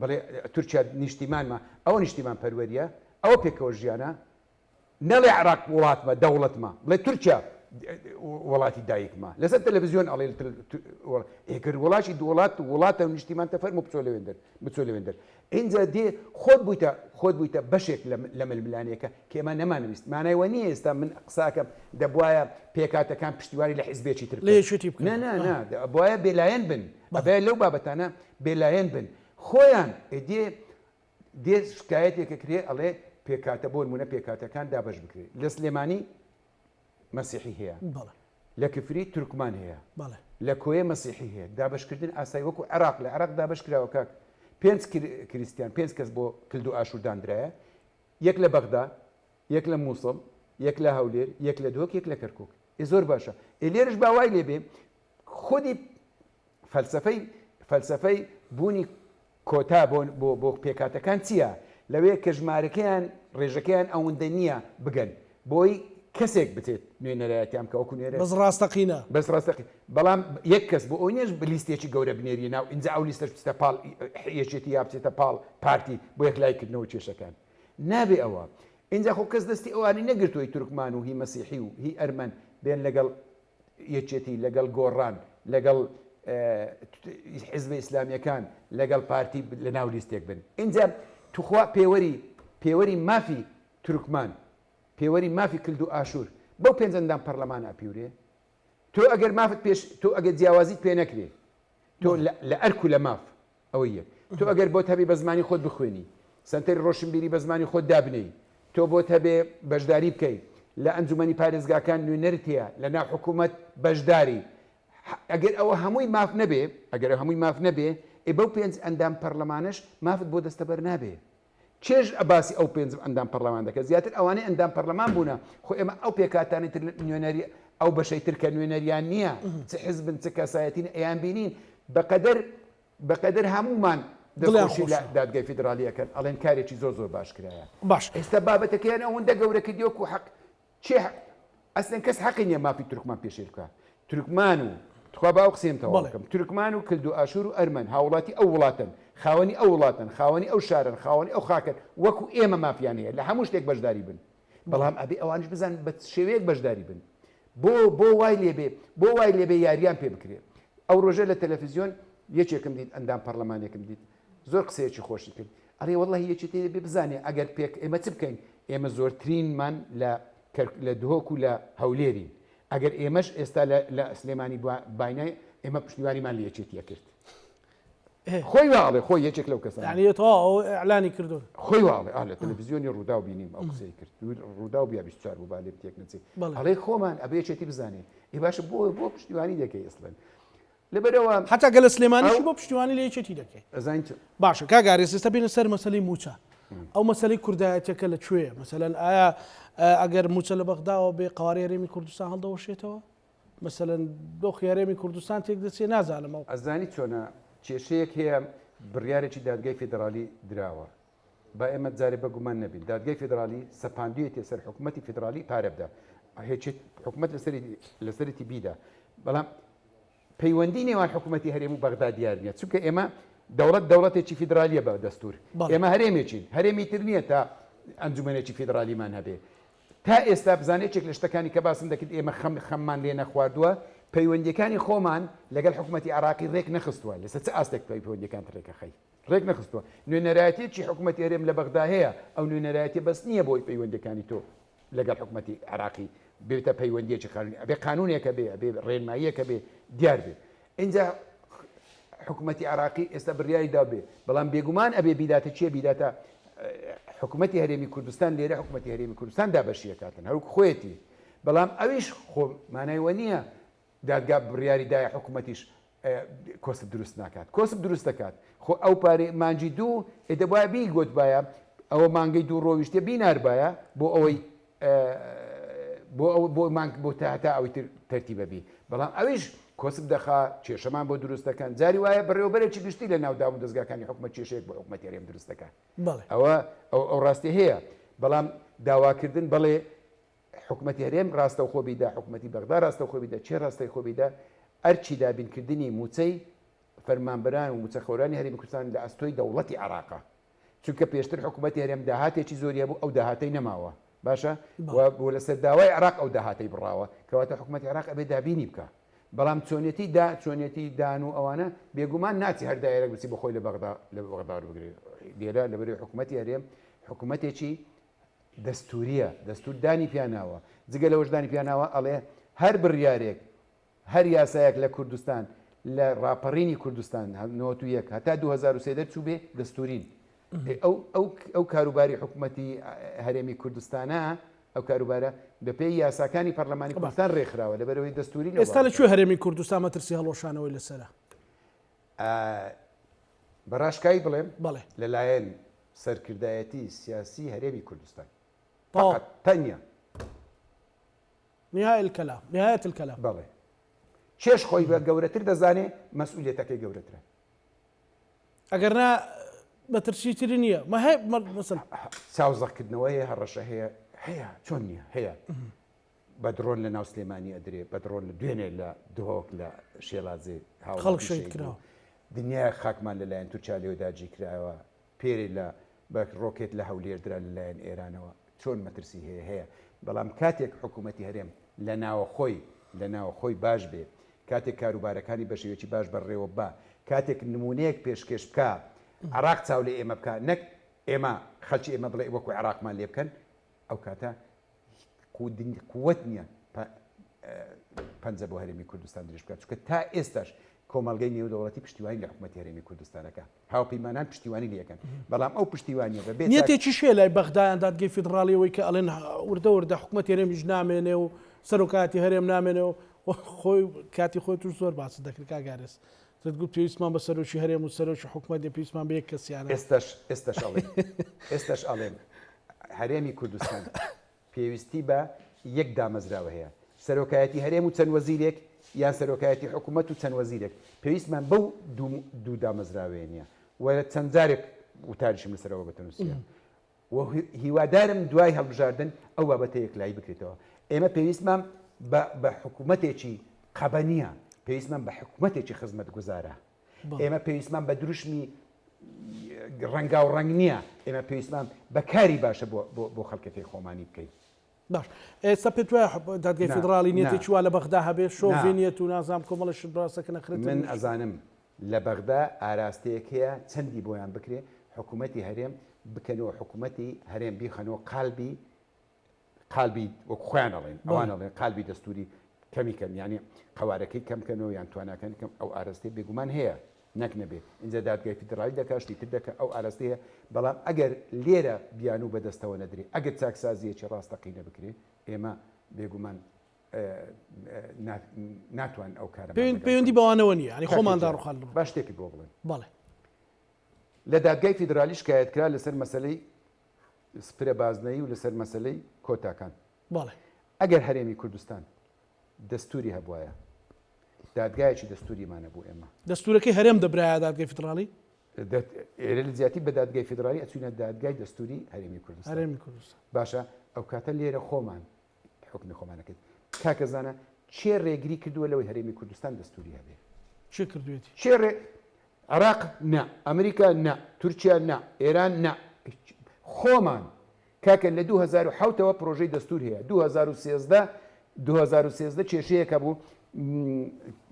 بڵێ تورکیا نیشتیمانمە ئەوە نیشتیمان پەروەریە ئەوە پێکەوە ژیانە نەڵێ عراق وڵاتمە دەوڵەتمە بڵێ تورکیا. وڵاتی دایکمە لەسەر تەلەڤزیۆن ئەڵێ ئێکرد وڵاتی وڵات وڵاتە و نیشتیمانتە فەرموو بچۆ لەوێندەر بچۆ لەوێندەر ئینجا دێ خۆت بوویتە خۆت بوویتە بەشێک لە ململانێکە کە ئێمە نەمانویست مانای وە نییە ئێستا من قساکەم دەبواە پێکاتەکان پشتیوانی لە حیزبێکی تر لە یەکێتی بکەن نا نا نا بواە بێلایەن بن ئەبێ لەو بابەتانە بێلایەن بن خۆیان دێ دێ شکایەتێک ئەکرێ ئەڵێ پێکهاتە بۆ نمونە پێکهاتەکان دابەش بکرێ لە سلێمانی مەسیحی هەیە بەڵێ لە کفری تورکمان هەیە بەڵێ لە کۆیە مەسیحی هەیە دابەشکردن ئاسایی وەکو عێراق لە عێراق دابەش کراوە کاک پێنج کریستیان پێنج کەس بۆ کلد و ئاشور داندرایە یەک لە بەغدا یەک لە مووسڵ یەک لە هەولێر یەک لە دهۆک یەک لە کەرکک ئێ زۆر باشە ئێ لێرش با وای لێ بێ خودی فەلسەفەی فەلسەفەی بوونی کۆتا بۆ بۆ بۆ پێکهاتەکان چییە؟ لەوێ کە ژمارەکەیان ڕێژەکەیان ئەوەندە نییە بگەن بۆی کەسێک بچێت نوێنەرایەتیان بکا وەکو نوێنەر بەس ڕاستەقینە. بەس ڕاستەقی بەڵام یەک کەس بۆ ئەوەی نییە لیستێکی گەورە بنێریە ناو ئینجا ئەو لیستەش بچێتە پاڵ یەکێتی یا بچێتە پاڵ پارتی بۆ یەکلایی کردنەوەی کێشەکان نابێ ئەوە ئینجا خۆ کەس دەستی ئەوانی نەگرتووە هی تورکمان و هی مەسیحی و هی ئەرمەن بێن لەگەڵ یەکێتی لەگەڵ گۆڕان لەگەڵ حزبە ئیسلامیەکان لەگەڵ پارتی لە ناو لیستێک بن ئینجا توخوا پێوەری پێوەری مافی تورکمان پێوەری مافی کلد و ئاشوور بەو پێنج ئەندام پەرلەمان ئەپیورێ تۆ ئەگەر مافت پێش تۆ ئەگەر جیاوازیت پێ نەکرێ تۆ لە ئەرک و لە ماف ئەوەی یەک. تۆ ئەگەر بۆت هەبێ بە زمانی خۆت بخوێنی، سەنتەری ڕۆشنبیری بە زمانی خۆت دابنێی، تۆ بۆت هەبێ بەشداری بکەی لە ئەنجومەنی پارێزگاکان نوێنەرت هەیە، لە ناو حکوومەت بەشداری، ئەگەر ئەوە هەمووی ماف نەبێ، ئەگەر ئەوە هەمووی ماف نەبێ، ئێ بەو پێنج ئەندام پەڕلەمانەش مافت بۆ دەستەبەر نابێ. چێژ باسی ئەو پێنج ئەندام پەڕلەمان دەکات زیاتر ئەوانەی ئەندام پەڕلەمان بوونە خۆ ئێمە ئەو پێکهاتانەی تر نوێنەری ئەو بەشەی تر کە نوێنەریان نییە چ حزبن چ کەسایەتین ئەیان بینین بەقەدەر بەقەدەر هەمومان دڵیان دەستخۆشی لە خۆشە. دادگای فیدراڵی ئەکەن ئەڵێن کارێکی زۆر زۆر باش کرایە باش. ئێستا بابەتەکەیان ئەوەندە گەورە کردی وەکو حەق کێ ئەسلەن کەس حەقی نییە مافی تورکمان پێشێل بکا تورکمان و تخوا با ئەو قسەیەم تەواو بەڵێ. بکەم تورکمان و کلد و ئاشور و ئەرمەن هاوڵاتی ئەو وڵاتەن خاوەنی ئەو وڵاتەن خاوەنی ئەو شارەن خاوەنی ئەو خاکەن وەکو ئێمە مافیان هەیە لە هەموو شتێک بەشداری بن بەڵام ئەبێ ئەوانیش بزانن بە چ شێوەیەک بەشداری بن بۆ بۆ وای لێبێ بۆ وای لێبێ یاریان پێ بکرێ ئەو ڕۆژە لە تەلەفزیۆن یەکێکم دیت ئەندام پەرلەمانێکم دیت زۆر قسەیەکی خۆشی کرد ئەڵێ وەڵڵاهی یەکێتی دەبێ بزانێ ئەگەر پێک ئێمە چ بکەین ئێمە زۆرترینمان لە لە دهۆک و لە هەولێرین ئەگەر ئێمەش ئێستا لە سلێمانی باینای ئێمە پشتیوانیمان لە یەکێتیە کرد خۆی واڵێ خۆی یەکێک لەو کەسە یعنی تەواو ئەعلانی کردو خۆی واڵێ ئا لە تەلەڤیزیۆنی ڕووداو بینیم ئەو قسەی کرد ڕووداو بیا 24 بوو با لێم تێک نەچێ ئەڵێ خۆمان ئەبێ یەکێتی بزانێ ئێ باشە بۆ بۆ پشتیوانی دەکەی ئەسڵەن لەبەرئەوە حتا گەلە سلێمانیشی بۆ پشتیوانی لە یەکێتی دەکەی. ئەزانی چ. باشە کاک ئارێز ئێستا بێنە سەر مەسەلەی مووچە ئەو مەسەلەی کوردایەتیەکە لە کوێیە مەسەلەن ئایا ئەگەر مووچە لە بەغداوە بێ قەوارەی هەرێمی کوردستان هەڵدەوەشێتەوە مەسەلەن دۆخی هەرێمی کوردستان تێک دەچێ نازانم ئەو ئەزانی چۆنە کێشەیەک هەیە بڕیارێکی دادگای فیدراڵی دراوە با ئێمە جارێ بە گومان نەبین دادگای فیدراڵی سەپاندویەتیە سەر حکومەتی فیدراڵی پارە بدا هێچێت حکومەت لەسەری لەسەرێتی بیدا بەڵام پەیوەندی نێوان حکوومەتتی هەرێم و بەغدا دیار نییە چونکە ئێمە دەوڵەت دەوڵەتێکی فیدرالیە بە دەستور ئێمە هەرێمێکین هەرێمی تر نییە تا ئەنجومەنێکی فیدرالیمان هەبێ تا ئێستا بزانێت یەکێک لە شتەکانی کە باسم دەکرد ئێمە خەم خەممان لێ نەخواردووە پەیوەندیەکانی خۆمان لەگەڵ حکوومەتتی عراقی ڕێک نەخستووە لەسەر چ ئاستێک پەیوەندیەکان ڕێکەخەی ڕێک نەخستووە. نوێنەرایەتیەکی حکومەتی هەرێم لە بەغدا هەیە، ئەو نوێنەرایەتیە بەس نییە بۆی پەیوەندیەکانی تۆ لەگەڵ حکومەتی عێراقی بێتە پەیوەندیەکی قانونی، ئەبێ قانونێک هەبێ، ئەبێ ڕێنماییەک هەبێ دیار بێ. ئینجا حکومەتی عێراقی ئێستا بڕیاری دا بێ، بەڵام بێگومان ئەبێ بیداتە کێ؟ بیداتە حکومەتی هەرێمی کوردستان، لێرە حکومەتی هەرێمی کوردستان دابەشی ئەکاتن هەروەک خۆیەتی، بەڵام ئەویش خۆ مانای وە نییە دادگا بڕیاری دایە حکومەتیش کۆسپ دروست ناکات کۆسپ دروست دەکات خۆ ئەو پارەی مانگی دوو ئێ دەبوایە بیگۆتبایە ئەوە مانگەی دوو ڕۆیشتێ بیناربایە بۆ ئەوەی بۆ ئەو بۆ مانگ بۆ تا هەتا ئەوی تر تەرتیبە بی بەڵام ئەویش کۆسپ دەخا کێشەمان بۆ دروست دەکەن جاری وایە بەڕێوەبەرێکی گشتی لە ناو دام و دەزگاکانی حکومەت کێشەیەک بۆ حکومەتی هەرێم دروست دەکات ئەوە ئەو ڕاستی هەیە بەڵام داواکردن بەڵێ حکومەتی هەرێم ڕاستەوخۆ بیدا، حکومەتی بەغدا ڕاستەوخۆ بیدا، کێ ڕاستەوخۆ بیدا، ئەرکی دابینکردنی مووچەی فەرمانبەران و مووچەخۆرانی هەرێمی کوردستان لە ئەستۆی دەوڵەتی عێراقە. چونکە پێشتر حکومەتی هەرێم داهاتێکی زۆری هەبوو، ئەو داهاتەی نەماوە. باشە و لەسەر داوای عێراق ئەو داهاتەی بڕاوە کەواتە حکوومەتی عێراق ئەبێ دابینی بکە بەڵام چۆنیەتی دا چۆنیەتی دان و ئەوانە بێگومان ناچی هەر دایرەک بچی بخۆی لە بەغدا لە بەغدا بگرێ لێرە لەبەری حکوومەتی هەرێم حکوومەتێکی دەستوریە دەستور دانی پیاناوە جگە لەوەش دانی پیاناوە ئەڵێ هەر بڕیارێک هەر یاسایەک لە کوردستان لە ڕاپەڕینی کوردستان 91 هەتا 2023 دەرچوو بێ دەستورین ئەو ئەو ئەو کاروباری حکوومەتی هەرێمی کوردستانە ئەو کاروبارە بەپێی یاساکانی پەرلەمانی کوردستان ڕێکخراوە لەبەرەوەی دەستوری ئێستا لە کوێ هەرێمی کوردستان مەترسی هەڵوەشانەوەی لەسەرە؟ بە ڕاشکاوی بڵێم بەڵێ لەلایەن سەرکردایەتی سیاسی هەرێمی کوردستان فقط تەنیا نهاية الكلام نهاية الكلام بەڵێ چێش خۆی بە گەورەتر دەزانێ مەسئولیەتەکەی گەورەترە ئەگەر نا مەترسی تری نییە مە هەیە مەسەل چاو زەقکردنەوە هەیە هەڕەشە هەیە هەیە چۆن نییە هەیە بە درۆن لە ناو سلێمانی ئەدرێ بە درۆن لە دوێنێ لە دهۆک لە شێلازێ خەڵک شەهید کراوە. دنیای خاکمان لەلایەن تورکیا لێوە داگیر کراوە پێرێ لە بە ڕۆکێت لە هەولێر درا لەلایەن ئێرانەوە چۆن مەترسی هەیە هەیە بەڵام کاتێک حکوومەتی هەرێم لە ناوەخۆی لە ناوەخۆی باش بێ کاتێک کاروبارەکانی بە شێوەیەکی باش بەڕێوە ببا کاتێک نموونەیەک پێشکێش بکا عێراق چاو لە ئێمە بکا نەک ئێمە خەلکی ئێمە بڵێ وەکو عێراقمان لێ بکەن ئەو کاتە قوت نییە پەنجە بۆ هەرێمی کوردستان درێژ بکات چونکە تا ئێستاش کۆمەڵگەی نێودەوڵەتی پشتیوانی لە حکوومەتی هەرێمی کوردستانەکە هاوپەیمانان پشتیوانی لەکەن بەڵام ئەو پشتیوانیە بەبێ نیەتێکی شێ لای بەغدایان دادگەی فیدراڵیەوەی کە ئەڵێن وردە وردە حکوومەت هەرێمیش نامێنێ و سەرۆکاتی هەرێم نامێنێ و خۆی کاتی خۆی توش زۆر باست دەکرد کاک ئارێز دەتگوت پێویستمان بە سەرۆکی هەرێم و سەرۆکی حکومەت نیە پێویستمان بە یەک کەسیانە. ئێستاش ئێستاش ئەڵێم ئێستاش ئەڵێم هەرێمی کوردستان پێویستی بە یەک دامەزراوە هەیە سەرۆکایەتی هەرێم و چەند وەزیرێک یان سەرۆکایەتی حکوومەت و چەند وەزیرێک پێویستمان بەو دوو دامەزراوەیە نییە و چەند جارێک وتاریشم لەسەرەوە بەتەنووسیە و هیوادارم دوای هەڵبژاردن ئەو بابەتە یەکلایی بکرێتەوە. ئێمە پێویستمان بە بە حکوومەتێکی قەبە نییە، پێویستمان بە حکوومەتێکی خزمەتگوزارە. ئێمە پێویستمان بە دروشمی ڕەنگاو ڕەنگ نییە، ئێمە پێویستمان بە کاری باشە بۆ بۆ خەڵکەکەی خۆمانی بکەین. باش ئێستا پێت وایە دادگای فیدراڵی نیەتێکی وا لە بەغدا هەبێ شۆڤێنیەت و نازانم کۆمەڵە شت باسەکە نەخرێت من ئەزانم لە بەغدا ئاراستەیەک هەیە چەندی بۆیان بکرێ حکوومەتی هەرێم بکەنەوە حکوومەتی هەرێم بیخەنەوە قالبی قالبی وەک خۆیان ئەڵێن ئەوان ئەڵێن قالبی دەستوری کەمی کەن یعنی قەوارەکەی کەم کەنەوە یان تواناکانی کەم ئەو ئارەستەی بێگومان هەیە نەک نەبێ ئینجا دادگای فیدراڵی دەکا شتی تر دەکا ئەو ئاراستەیە بەڵام ئەگەر لێرە بیانوو بەدەستەوە نەدرێ ئەگەر چاکسازیەکی ڕاستەقینە بکرێ ئێمە بێگومان ناتوان ئەو کارە پەیوەندی بەوانەوە نییە ینی خۆمان داڕوخان با شتێکی بۆ بڵێن بەڵێ لە دادگای فیدرالی شکایەت کرا لەسەر مەسلەی سپرە بازنەی و لەسەر مەسلەی کۆتاکان بەڵێ ئەگەر هەرێمی کوردستان دەستوری هەبواە دادگایەکی دەستوریمان هەبوو ئێمە. دەستورەکەی هەرێم دەبرایە دادگای فیدراڵی؟ ئێرە لە جیاتی بە دادگای فیدراڵی ئەچوینە دادگای دەستوری هەرێمی کوردستان. هەرێمی کوردستان. باشە ئەو کاتە لێرە خۆمان حوکمی خۆمان ئەکرد. کاکە زانا کێ ڕێگری کردووە لەوەی هەرێمی کوردستان دەستوری هەبێ؟ کێ کردوێتی؟ کێ ڕێ عێراق نا، ئەمریکا نا، تورکیا نا، ئێران نا، خۆمان کاکە لە 2007 ەوە پرۆژەی دەستور هەیە 2013 2013 کێشەیەک هەبوو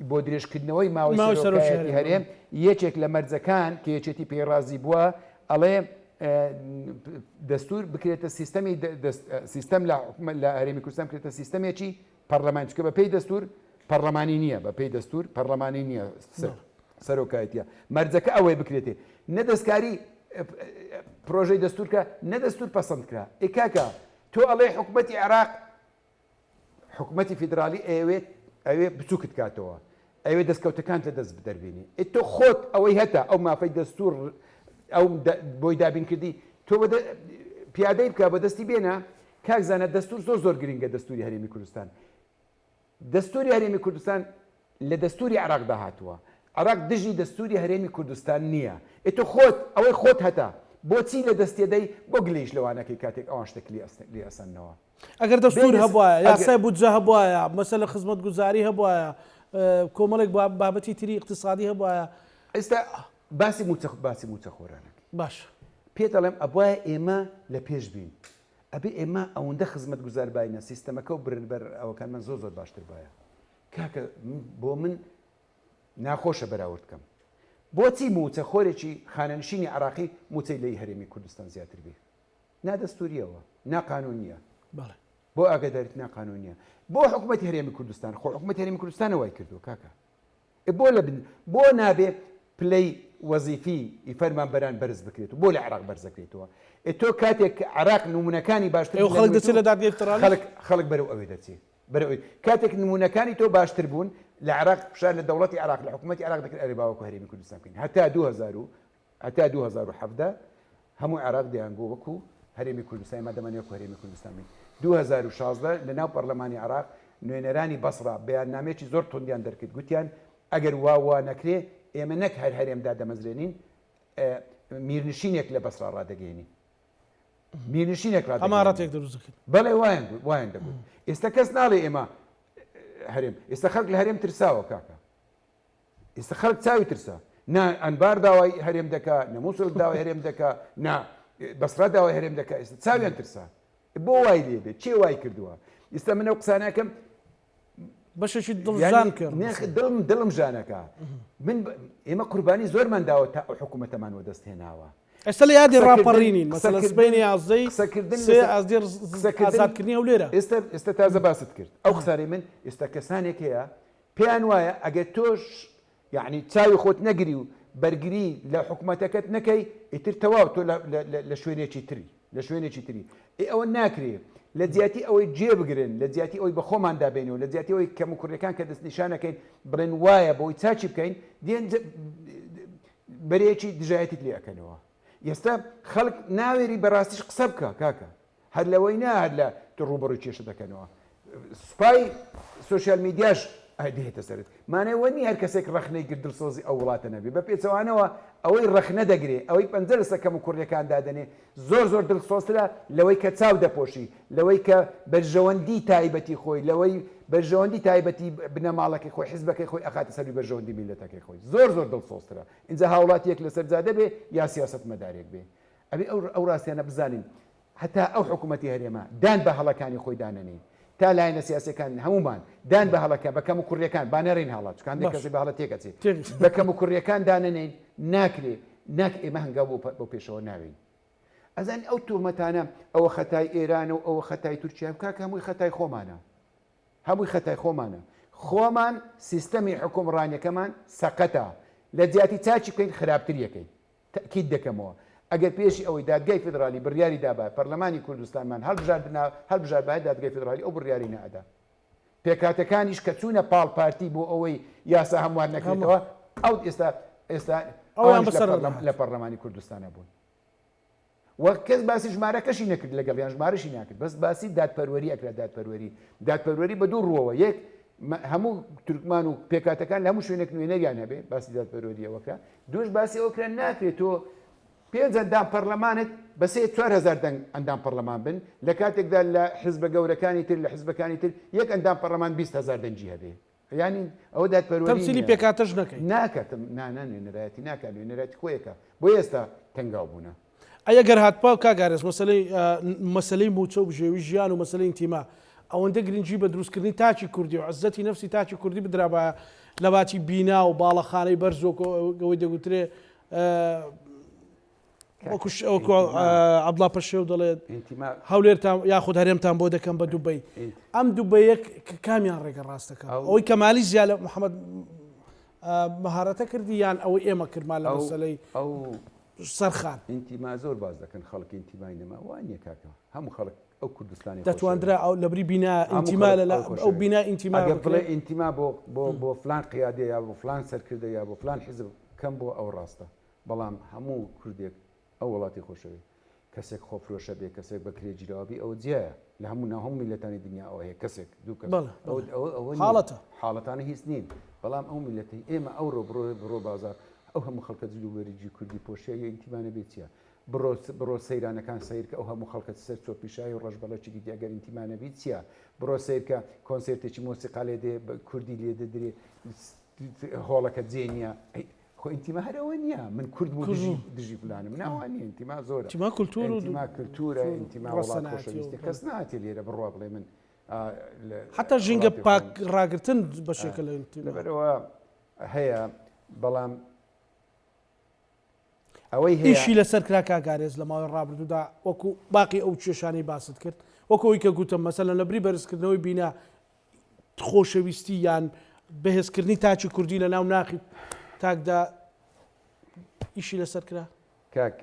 بۆ درێژکردنەوەی ماوەی سەرۆکایەتی هەرێم یەکێک لە مەرجەکان کە یەکێتی پێی ڕازی بووە ئەڵێ دەستور بکرێتە سیستەمی سیستەم لە هەرێمی کوردستان بکرێتە سیستەمێکی پەرلەمان چکە بە پێی دەستور پەرلەمانی نییە بە پێی دەستور پەرلەمانی نییە سەرۆکایەتیە مەرجەکە ئەوەی بکرێتێ نە دەستکاری پرۆژەی دەستور کرا نە دەستور پەسەند کرا ئێ کاکە تۆ ئەڵێ حکومەتی عێراق حکومەتی فیدرالی ئەیەوێت ئەوێ بچووکت کاتەوە ئەوێ دەستکەوتەکان لە دەست بدەربێنی ئێ تۆ خۆت ئەوەی هەتا ئەو مافەی دەستور ئەو بۆی دابین کردی تۆ پیادەی بکە بەدەستی بێنە کاک زانە دەستور زۆر زۆر گرنگە دەستوری هەرێمی کوردستان دەستوری هەرێمی کوردستان لە دەستوری عێراقدا هاتووە، عێراق دژی دەستوری هەرێمی کوردستان نییە، ئێ تۆ خۆت ئەوەی خۆت هەتە بۆچی لە دەستێ دەی، بۆ گلەیش لەوان ئەکەی کاتێک ئەوان شتێک لێ ئەسەننەوە؟ ئەگەر دەستور هەبوایە، یاسای بودجە هەبوایە، مەسەلە خزمەتگوزاری هەبوایە، کۆمەڵێک بابەتی تری ئیقتیسادی هەبوایە. ئێستا باسی مووچە باسی مووچەخۆران ئەکەی. باشە. پێت ئەڵێم ئەبوایە ئێمە لە پێش بین. ئەبێ ئێمە ئەوەندە خزمەت گوزار باینە سیستەمەکە و برن بەر ئەوەکانمان زۆر زۆر باشتر باە کاکە بۆ من ناخۆشە بەراورد کەم بۆچی موچە خۆرێکی خانەنشینی عراقی موچەی لەی هەرێمی کوردستان زیاتر بێ نادەستوریەوە ناقانونیە بەڵێ بۆ ئاگاداریت ناقانونیە بۆ حکوومەتی هەرێمی کوردستان خۆ حکوومەت هەرێمی کوردستانە وای کردووە کاکە بۆ لە بن بۆ نابێ پلەی وەزیفی ی فەرمانبەران بەرز بکرێت و بۆ لە عێراق بەرز دەکرێتەوە؟ ئێ تۆ کاتێک عێراق نمونەکانی باشتر ئێوە بوون لە خەڵک نمونەی دەچێت تۆ لە دادگای فیدراڵیش؟ خەڵک خەڵک بەرەو ئەوێ دەچێ بەرەو ئەوێ کاتێک نمونەکانی تۆ باشتر بوون لە عێراق فشار لە دەوڵەتی عێراق لە حکوومەتی عێراق دەکرد ئەرێ با وەکو هەرێمی کوردستان بکەین هەتا 2000 و هەتا 2017 هەموو عێراق دەیانگۆ وەکو هەرێمی کوردستان ئێمە دەمانەوێت وەکو هەرێمی کوردستان بین. 2016 لە ناو پەرلەمانی عێراق نوێنەرانی بەسڕە بەیاننامەیەکی زۆر توندیان دەرکرد گوتیان ئەگەر وا وا نەکرێ ئێمە نەک هەر هەرێم دادەمەزرێنین میرنشینێک لە بەسڕا ڕادەگەیەنین. میرنشینێک ڕادەگەیەنین. ئەمارەتێک دروست دەکەین. بەڵێ وایان گوت وایان دەگوت. ئێستا کەس ناڵێ ئێمە هەرێم ئێستا خەڵک لە هەرێم ترساوە کاکە. ئێستا خەڵک چاوی ترسا نا ئەنبار داوای هەرێم دەکا نە مووسڵ داوای هەرێم دەکا نا بەسرا داوای هەرێم دەکا ئێستا چاویان ترسا بۆ وای لێ بێت چێ وای کردووە ئێستا من ئەو قسانەکەم بەشێکی دڵژان کرد دڵم دڵم ژانەکە من ئێمە قوربانی زۆرمان داوە تا ئەو حکوومەتەمان وەدەست هێناوە ئێستا لە یادی ڕاپەڕینین مەسەلەن سبەینێ یازدەی سێ ئازدی ئازادکردنی هەولێرە ئێستا ئێستا تازە باست کرد ئەو قسانەی من ئێستا کەسانێک هەیە پێیان وایە ئەگەر تۆش یەعنی چاوی خۆت نەگری و بەرگری لە حکومەتەکەت نەکەی ئیتر تەواو تۆ لە شوێنێکی تری لە شوێنێکی تری ئێ ئەوە ناکرێ لە جیاتی ئەوەی جێ بگرن لە جیاتی ئەوەی بە خۆمان دابێنەوە لە جیاتی ئەوەی کەم و کوڕیەکان کە دەستنیشانەکەین بڵێن وایە بۆی چاکی بکەین دێن بەرەیەکی دژایەتیت لێ ئەکەنەوە ئێستا خەڵک ناوێری بەڕاستیش قسە بکە کاکە هەر لەوەی نا هەر لە ڕووبەڕووی کێشە دەکەنەوە سوپای سۆشیال میدیاش دێتە سەرت مانای وە نییە هەر کەسێک ڕەخنەی گرت دڵسۆزی ئەو وڵاتە نەبێ بە پێچەوانەوە ئەوەی ڕەخنە دەگرێ ئەوەی پەنجە لەسەر کەم و کوڕیەکان دادەنێ زۆر زۆر دڵسۆزترە لەوەی کە چاو دەپۆشی لەوەی کە بەرژەوەندی تایبەتی خۆی لەوەی بەرژەوەندی تایبەتی بنەماڵەکەی خۆی حزبەکەی خۆی ئەخاتە سەروی بەرژەوەندی میللەتەکەی خۆی زۆر زۆر دڵسۆزترە ئینجا هاوڵاتیەک لەسەر جادە بێ یا سیاسەتمەدارێک بێ ئەبێ ئەو ئەو ڕاستیانە بزانین هەتا ئەو حکوومەتی هەرێمە دان بە هەڵەکانی خۆی دانەنێ تا لایەنە سیاسەکان هەمومان دان بە هەڵەکە بە کەم و کوڕیەکان با نەرێین هەڵە چونکە هەندێک کەسی بە هەڵە تێکەچێ بە کەم و کوڕیەکان دانەنێین ناکرێ ناک ئێمە هەنگاو بۆ بۆ پێشەوە ناوێین ئەزانی ئەو تۆمەتانە ئەوە خەتای ئێرانە و ئەوە خەتای تورکیا کاکە هەمووی خەتای خۆمانە هەمووی خەتای خۆمانە خۆمان سیستەمی حکومڕانیەکەمان سەقەتە لە جیاتی چاکی بکەین خراپتر یەکەین تەئکید دەکەمەوە ئەگەر پێشی ئەوەی دادگای فیدرالی بڕیاری دابایە پەرلەمانی کوردستانمان هەڵبژاردنا هەڵبژاردبایە دادگای فیدرالی ئەو بڕیارەی نەئەدا. پێکهاتەکانیش کە چوونە پاڵ پارتی بۆ ئەوەی یاسا هەموار نەکرێتەوە ئەو ئێستا ئێستا ئەوان ئەوانیش لە بەسەر پەرلەم نەهات. لە پەرلەمانی کوردستانە بوون. وە کەس باسی ژمارەکەشی نەکرد لەگەڵیان ژمارەشی ناکرد بەس باسی دادپەروەری ئەکرا دادپەروەری دادپەروەری بە دوو ڕووەوە یەک هەموو تورکمان و پێکاتەکان لە هەموو شوێنێک نوێنەریان هەبێ باسی دادپەروەری ئەوە کرا دووش باسی ئەوە کرا ناکرێت تۆ پێنج ئەندام پەرلەمانت بە سێ 4000 دەنگ ئەندام پەرلەمان بن لە کاتێکدا لە حزبە گەورەکانی تر لە حزبەکانی تر یەک ئەندام پەرلەمان 20 هەزار دەنگی هەبێ یانی ئەوە دادپەروەری تەمسیلی نییە. پێکهاتەش نەکەی. ناکات نا نا نوێنەرایەتی ناکات نوێنەرایەتی خۆی ئەکا بۆ ئێستا تەنگاو بوونە. ئەی ئەگەر هاتبا کاک ئارێز مەسەلەی مەسەلەی مووچە و بژێوی ژیان و مەسەلەی ئینتیما ئەوەندە گرنگی بە دروستکردنی تاکی کوردی و عزەتی نەفسی تاکی کوردی بدرابایە لەباتی بینا و باڵەخانەی بەرز وەکو ئەوەی دەگوترێ وەکو وەکو عەبدوڵا پەشێو دەڵێت هەولێرتان یاخود هەرێمتان بۆ دەکەم بە دوبەی ئەم دوبەیەک کامیان ڕێگە ڕاستەکە ئەوەی کەمالی زیا لە محەممەد مەهارەتە کردی یان ئەوەی ئێمە کردمان لە مەسەلەی ئەو سەرخان ئینتیما زۆر باز دەکەن خەڵک ئینتیمای نەما وا نییە کاکە هەموو خەڵک ئەو کوردستانی دەتواندرا ئەو لەبری بینا ئینتیما لە ئەو بینا ئینتیما ئەگەر بڵێ ئینتیما بۆ بۆ بۆ فلان قیادە یا بۆ فلان سەرکردە یا بۆ فلان حیزب کەم بۆ ئەو ڕاستە بەڵام هەموو کوردێک ئەو وڵاتی خۆشەوێ کەسێک خۆفرۆشە بێ کەسێک بە کرێ گیراوە بی ئەوە جیایە لە هەموو ناو هەموو میللەتانی دنیا ئەوە هەیە کەسێک دوو کەس بەڵێ، ئەوە بەڵێ. ئەوە ئەوە نییە حاڵەتە. حاڵەتانە هیچ نین بەڵام ئەو میللەتەی ئێمە ئەوڕۆ بڕۆ بڕۆ بازاڕ ئەو هەموو خەڵکە جل و بەرگی کوردی پۆشیە یە ئینتیما نەبێ چییە بڕۆ بڕۆ سەیرانەکان سەیر کە ئەو هەموو خەڵکە سەر چۆپی شای و ڕەشبەڵەکی دیتی ئەگەر ئینتیما نەبی چییە بڕۆ سەیر کە کۆنسێرتێکی مۆسیقا لێ دێ کوردی لێ دەدرێ هۆڵەکە جێ نییە. خۆ ئینتیما هەر ئەوە نییە من کورد بوو دژی دژی فلانم ناوە نیە ئینتیما زۆرە ئینتیما کولتور و ئینتیما کولتورە ئینتیما وڵات خۆشەویستی کەس ناتێ لێرە بڕوا بڵێ من حتا ژینگە پاک ڕاگرتن بەشێکە لە ئینتیما لەبەرەوە هەیە بەڵام ئەوەی هەیە ئیشی لەسەر کرا کاک ئارێز لە ماوەی ڕابردوودا وەکو باقی ئەو کێشانەی باست کرد وەکو ئەوی کە گوتم مەسەلەن لە بری بەرزکردنەوەی بینا خۆشەویستی یان بەهێزکردنی تاکی کوردی لە ناو ناخی تاکدا ئیشی لەسەر کرا؟ کاک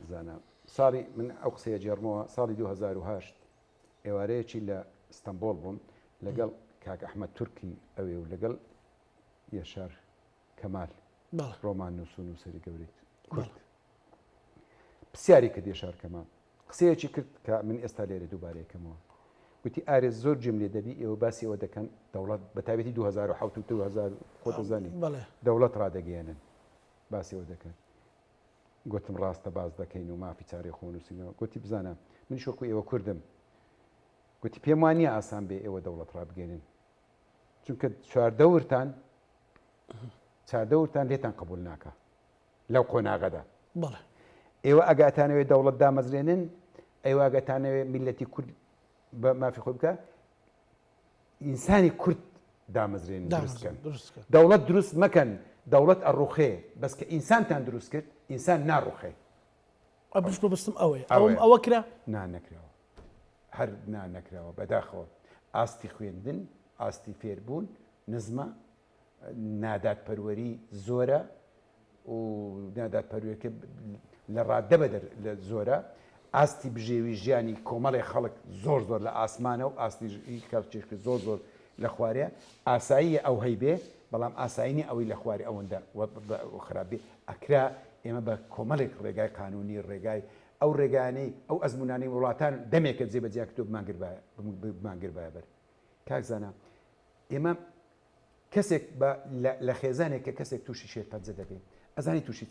زانا ساڵی من ئەو قسەیە گێڕمەوە ساڵی 2008 ئێوارەیەکی لە ئیستەنبۆڵ بووم لەگەڵ کاک ئەحمەد تورکی ئەوێ و لەگەڵ یەشار کەمال ڕۆماننووس و نووسەری گەورەی کورد پرسیاری کرد یەشار کەمال قسەیەکی کرد کە من ئێستا لێرە دووبارەی کەمەوە گوتی ئارێ زۆر گوێم لێ دەبی ئێوە باسی ئەوە دەکەن دەوڵەت بە تایبەتی 2007 و 2000 خۆتەزانی دەوڵەت ڕادەگەیەنن باسی ئەوە دەکەن گوتم ڕاستە باز دەکەین و مافی چارەی خۆنووسینەوە گوتی بزانە من شۆکو ئێوە کوردم گوتی پێم وانە ئاسان بێ ئێوە دەوڵەت ڕابگەێنن چونکە چواردەورتان چاردەورتان لێتان قبول ناکە لەو قۆناغەدا بەڵێ ئێوە ئەگاتانەوێت دەوڵەت دامەزرێنن ئەیوە ئەگەتانەوێت میلەتی کورد بە مافی خۆی بکە ئینسانی کورد دامەزرێن دروستکەن دەوڵەت دروست مەکەن دەوڵەت ئەڕوخێ بەس کە ئینسانتان دروست کرد ئینسان ناڕوخێ ئەبش بەستم ئەوەیە ئەوم ئەوە کرا نا نەکراوە هەر نا نەکراوە بەداخەوە ئاستی خوێندن ئاستی فێربوون نزمە نادادپەروەری زۆرە و نادادپەروەرەکە لە ڕاددە بەدەر لە زۆرە ئاستی بژێوی ژیانی کۆمەڵی خەڵک زۆر زۆر لە ئاسمانە و ئاستی خەڵکێکی زۆر زۆر لە خوارێ ئاساییە ئەو هەیبێ بەڵام ئاسایی نیە ئەوەی لە خوارێ ئەوەندە خراپ بێ ئەکرا ئێمە بە کۆمەڵێک ڕێگای قانونی ڕێگای ئەو ڕێگانەی ئەو ئەزمونانەی وڵاتان دەمێکە جێبەجیان کردو بمانگربایە بمانگربایە بەر کاک زانا ئێمە کەسێک بە لە خێزانێک کە کەسێک تووشی شێرپەنجە دەبێ ئەزانی تووشی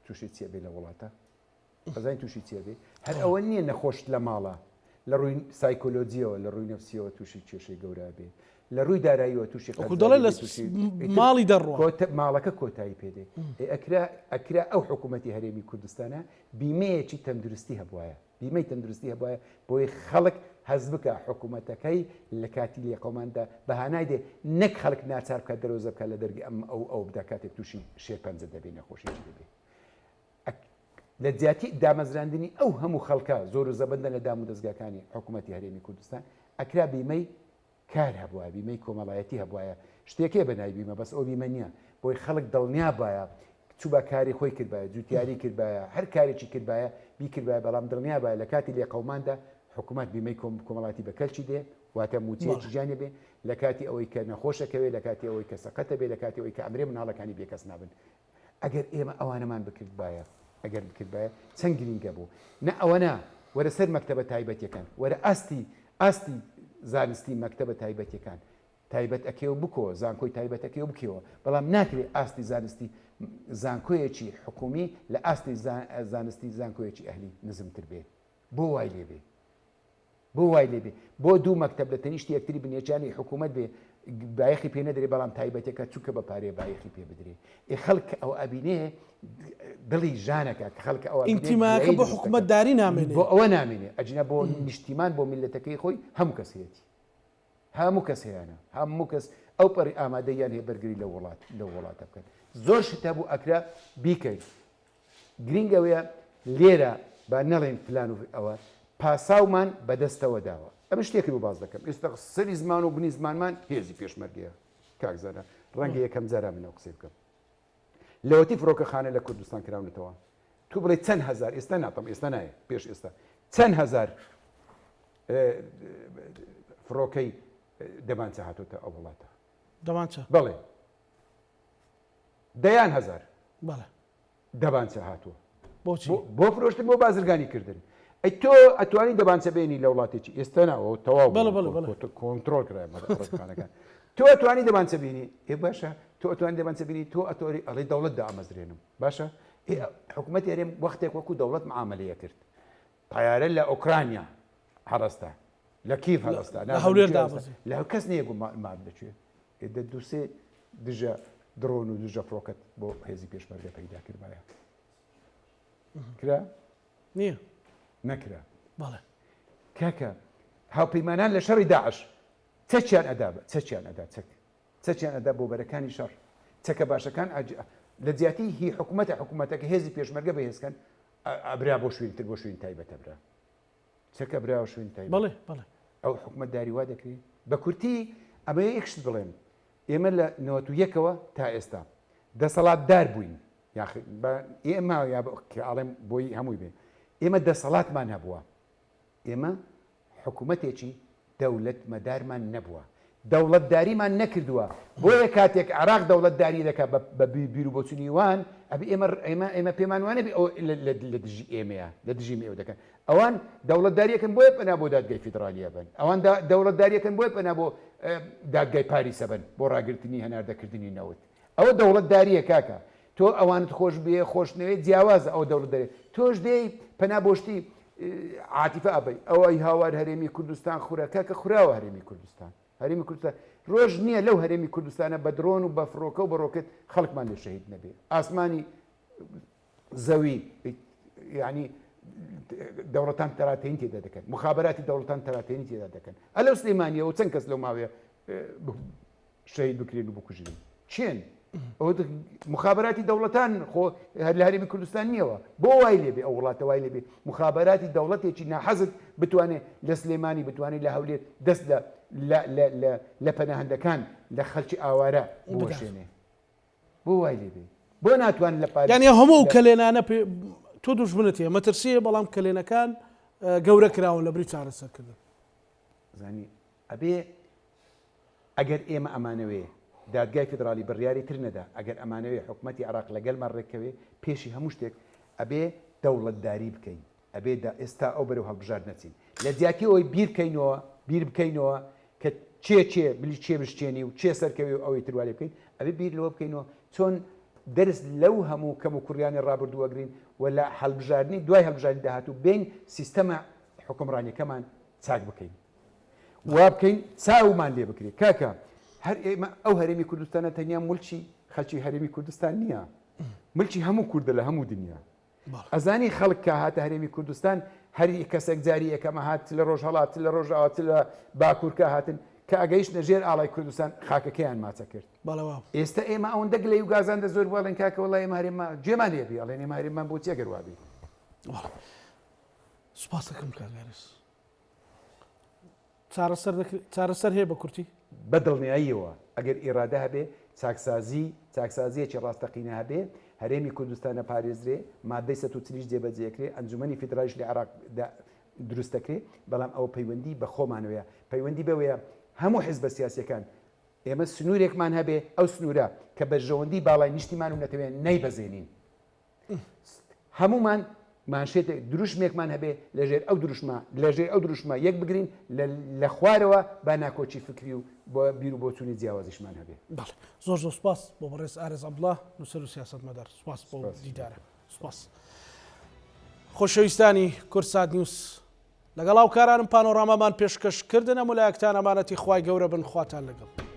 تووشی چیە بێ لە وڵاتە ئەزانی تووشی چیە بێ هەر ئەوە نییە نەخۆشت لە ماڵە لە ڕووی سایکۆلۆجیەوە لە ڕووی نفسیەوە تووشی کێشەی گەورە بێ لە ڕووی داراییەوە تووشی وەکو دەڵێ لە ماڵی دەڕوا ماڵەکە کۆتایی پێدێ ئەکرا ئەکرا ئەو حکوومەتی هەرێمی کوردستانە بیمەیەکی تەندروستی هەبواە بیمەی تەندروستی هەبواە بۆی خەڵک هەست بکە حکوومەتەکەی لە کاتی لێقەوماندا بەهانای دێ نەک خەڵک ناچار بکات دەرۆزە بکات لە دەرگی ئەم ئەو ئەو بدا کاتێک تووشی شێرپەنجە دەبێ نەخۆشیی دەبێ لە جیاتی دامەزراندنی ئەو هەموو خەڵکە زۆر و زەبەندە لە دام و دەزگاکانی حکوومەتی هەرێمی کوردستان ئەکرا بیمەی کار هەبوایە بیمەی کۆمەڵایەتی هەبوایە شتێک هەیە بە ناوی بیمە بەس ئەو بیمە نییە بۆی خەڵک دڵنیا بایە چوبا کاری خۆی کردبایە جوتیاری کردبایە هەر کارێکی کردبایە بیکردبایە بەڵام دڵنیا بایە لە کاتی لێقەوماندا حکوومەت بیمەی کۆمەڵاتی بە کەلکی دێ واتە موچەیەکی ژیانی بێ لە کاتی ئەوەی کە نەخۆشەکەوێ لە کاتی ئەوەی کە سەقەتە بێ لە کاتی ئەوەی کە ئەمرێ مناڵەکانی بێکەس نابن ئەگەر ئێمە ئەوانەمان بکردبایە ئەگەر بکردبایە چەند گرینگە بوو نە ئەوەنا وەرە سەر مەکتەبە تایبەتیەکان وەرە ئاستی ئاستی زانستی مەکتەبە تایبەتیەکان تایبەت ئەکێ و بکۆ زانکۆی تایبەت ئەکێ و بکێوە بەڵام ناکرێ ئاستی زانستی زانکۆیەکی حکومی لە ئاستی زانستی زانکۆیەکی ئەهلی نزمتر بێ بۆ وای لێ بێ بۆ وای لێ بێ بۆ دوو مەکتەب لە تەنیشتی یەکتری بن یەکیانی حکوومەت بێ بایەخی پێ نەدرێ بەڵام تایبەتەکە چونکە بە پارەیە بایەخی پێ بدرێ ئێ خەڵک کە ئەوە ئەبینێ دڵی ژانەکە کە خەڵک ئەوە ئینتیماکە بۆ حکوومەتداری نامێنێ بۆ ئەوە نامێنێ ئەجینا بۆ نیشتیمان بۆ میللەتەکەی خۆی هەموو کەس هەیەتی هەموو کەس هەیانە هەموو کەس ئەو پەڕی ئامادەیان هەیە بەرگری لە وڵات لەو وڵاتە بکەن زۆر شت هەبوو ئەکرا بیکەین گرینگ ئەوەیە لێرە با نەڵێین فلان و ئەوە پاساومان بەدەستەوە داوە ئەمە شتێکی بۆ باس دەکەم ئێستا سەری زمان و بنی زمانمان هێزی پێشمەرگەیە کاک زانا ڕەنگە یەکەم جارا من ئەو قسەی بکەم لەوەتی فڕۆکەخانە لە کوردستان کراونەتەوە تو بڵێ چەند هەزار ئێستا ناتەم ئێستا نایە پێش ئێستا چەند هەزار فڕۆکەی دەمانچە هاتۆتە ئەو وڵاتە دەمانچە بەڵێ دەیان هەزار بەڵێ دەبانچە هاتووە بۆچی؟ بۆ فرۆشتن بۆ بازرگانی کردن ئەی تۆ ئەتوانی دەبانچە بێنی لە وڵاتێکی ئێستا ناوە تەواو بەڵێ بەڵێ بەڵێ. کۆنترۆل کرای ڕۆژخانەکان تۆ ئەتوانی دەبانچە بینی ئێ باشە تۆ ئەتوانی دەبانچە بینی تۆ ئەتۆری ئەڵێ دەوڵەت دامەزرێنم باشە ئێ حکوومەت هەرێم وەختێک وەکو دەوڵەت معاملەیە کرد تایارە لە ئۆکرانیا هەڵەستا لە کیف هەڵەستا لە هەولێر دابەزی لە کەس نییە گومان لەکوێ دە دووسێ دژە. دڕۆن و دژە فڕۆکەت بۆ هێزی پێشمەرگە پەیدا کردبایە کرا؟ نییە نەکرا. بەڵێ. کاکە هاوپەیمانان لە شەڕی داعش چەکیان ئەدا چەکیان ئەدا چەک چەکیان ئەدا بۆ بەرەکانی شەڕ چەکە باشەکان لە جیاتی هی حکوومەتە حکوومەتەکە هێزی پێشمەرگە بەهێزکەن ئەبرا بۆ شوێنتر بۆ شوێن تایبەت ئەبرا چەکە براوە شوێن تایبەت بەڵێ بەڵێ ئەو حکومەتداری وا دەکرێت بە کورتی ئەمە یەک شت بڵێم ئێمە لە 91ەوە تا ئێستا دەسەڵاتدار بووین ئێمە یا ئاڵێم بۆی هەمووی بێ ئێمە دەسەڵاتمان هەبووە ئێمە حکوومەتێکی دەولەتمەدارمان نەبووە دەوڵەتداریمان نەکردووە بۆیە کاتێک عێراق دەوڵەتداری دەکات بە بیر و بۆچونی وان ئەبێ ئێمە ئێمە ئێمە پێمان وانە بێ ئەو لە دژی ئێمەیە لە دژی ئێوە دەکەن ئەوان دەوڵەتداریەکەن بۆیە پەنا بۆ دادگای فیدرالیە بن ئەوان دەوڵەتداریەکەن بۆیە پەنا بۆ دادگای پاریسە بن بۆ ڕاگرتنی هەناردەکردنی نەوت ئەوە دەوڵەتداریە کاکە تۆ ئەوانت خۆش بێ خۆش نەوێت جیاوازە ئەوە دەوڵەتداری تۆش دێی پەنا بۆ شتی عاتیفە ئەبەی ئەوەی هاوار هەرێمی کوردستان خورا کاکە خوراوە هەرێمی کوردستان هەرێمی کوردستان ڕۆژ نییە لەو هەرێمی کوردستانە بە درۆن و بە فڕۆکە و بە ڕۆکت خەڵکمان لێ شەهید نەبێ ئاسمانی زەوی یعنی دەوڵەتان تەراتێن تێدا دەکەن مخابراتی دەوڵەتان تەراتێنی تێدا دەکەن ئەلەو سلێمانیەوە چەند کەس لەو ماوەیە شەهید بکرێن و بکوژرێن چێن؟ ئەوە مخابراتی دەوڵەتان خۆ هەر لە هەرێمی کوردستان نییەوە بۆ وای لێبێ ئەو وڵاتە وای لێبێ مخابراتی دەوڵەتێکی ناحەزت بتوانێت لە سلێمانی بتوانێت لە هەولێر دەست لە لە پەناهندەکان لە خەلکی ئاوارە بوەشێنێ بۆ وای لێبێ بۆ ناتوان لە پاریس یعنی هەموو ئەو کەلێنانە پێ تۆ دوژمنت هەیە مەترسیە بەڵام کەلێنەکان گەورە کراون لە بری چارەسەرکردن زانی ئەبێ ئەگەر ئێمە ئەمانەوێ دادگای فیدڕاڵی بڕیاری تر نەدا، ئەگەر ئەمانەوێ حکومەتی عێراق لەگەلمان ڕێککەوێ، پێشی هەموو شتێک ئەبێ دەوڵەتداری بکەین، ئەبێ دا ئێستا ئەو بەرەو هەڵبژاردن ئەچین. لە جیاتی ئەوەی بیر بکەینەوە، بیر بکەینەوە کە کێ کێ بلی کێ بشکێنی و کێ سەرکەوێ و ئەوەی تر وا لێ بکەین، ئەبێ بیر لەوە بکەینەوە چۆن دەرس لەو هەموو کەموکوڕیانەی ڕابردوو وەگرین و لە هەڵبژاردنی دوای هەڵبژاردنی داهاتوو بێین سیستەمە حوکمڕانیەکەمان چاک بکەین. وا بکەین چاومان لێ بکرێت کاکە هەر ئێمە ئەو هەرێمی کوردستانە تەنیا ملکی خەلکی هەرێمی کوردستان نییە ملکی هەموو کوردە لە هەموو دنیا ئەزانی خەڵک کە هاتە هەرێمی کوردستان هەری کەسێک جاری یەکەمە هات لە ڕۆژهەڵات لە ڕۆژاوا لە باکوورکە هاتن کە ئەگەیشتە ژێر ئاڵای کوردستان خاکەکەیان ماچە کرد ئێستا ئێمە ئەوەندە گلەی و گازاندە زۆر بڵێن کاکە وڵی ئێمە هەرێمە جێمان لێبی ئەڵێن ئێمە هەرێمان بۆ چیە گەروابی سوپاسەکەم کاک ئارێز. چارەسەر دەکرێت چارەسەر هەیە بە کورتی؟ بە دڵنیاییەوە ئەگەر ئیرادە هەبێ، چاکسازی، چاکسازییەکی ڕاستەقینە هەبێ، هەرێمی کوردستان ئەپارێزرێ، ماددەی 140 یش جێبەجێ ئەکرێ، ئەنجومەنی فیدرالیش لە عێراق دا دروست دەکرێ، بەڵام ئەوە پەیوەندی بە خۆمانەوەیە، پەیوەندی بەوەیە هەموو حیزبە سیاسییەکان ئێمە سنوورێکمان هەبێ، ئەو سنوورە کە بەرژەوەندی باڵای نیشتیمان و نەتەوەیە نەیبەزێنین. هەموومان مانشێتێک دروشمێکمان هەبێ لەژێر ئەو دروشمە لەژێر ئەو دروشمە یەک بگرین لە خوارەوە با ناکۆکی فکری و بۆ بیر و بۆچوونی جیاوازیشمان هەبێ. بەڵێ زۆر زۆر سوپاس بۆ بەڕێز ئارێز عەبدوڵا نووسەر و سیاسەتمەدار سوپاس بۆ دیدارە سوپاس. خۆشەویستانی کوردسات نیوز لەگەڵ هاوکارانم پانۆرامامان پێشکەش کردن هەموو لایەکتان ئەمانەتی خوای گەورە بن خواتان لەگەڵ.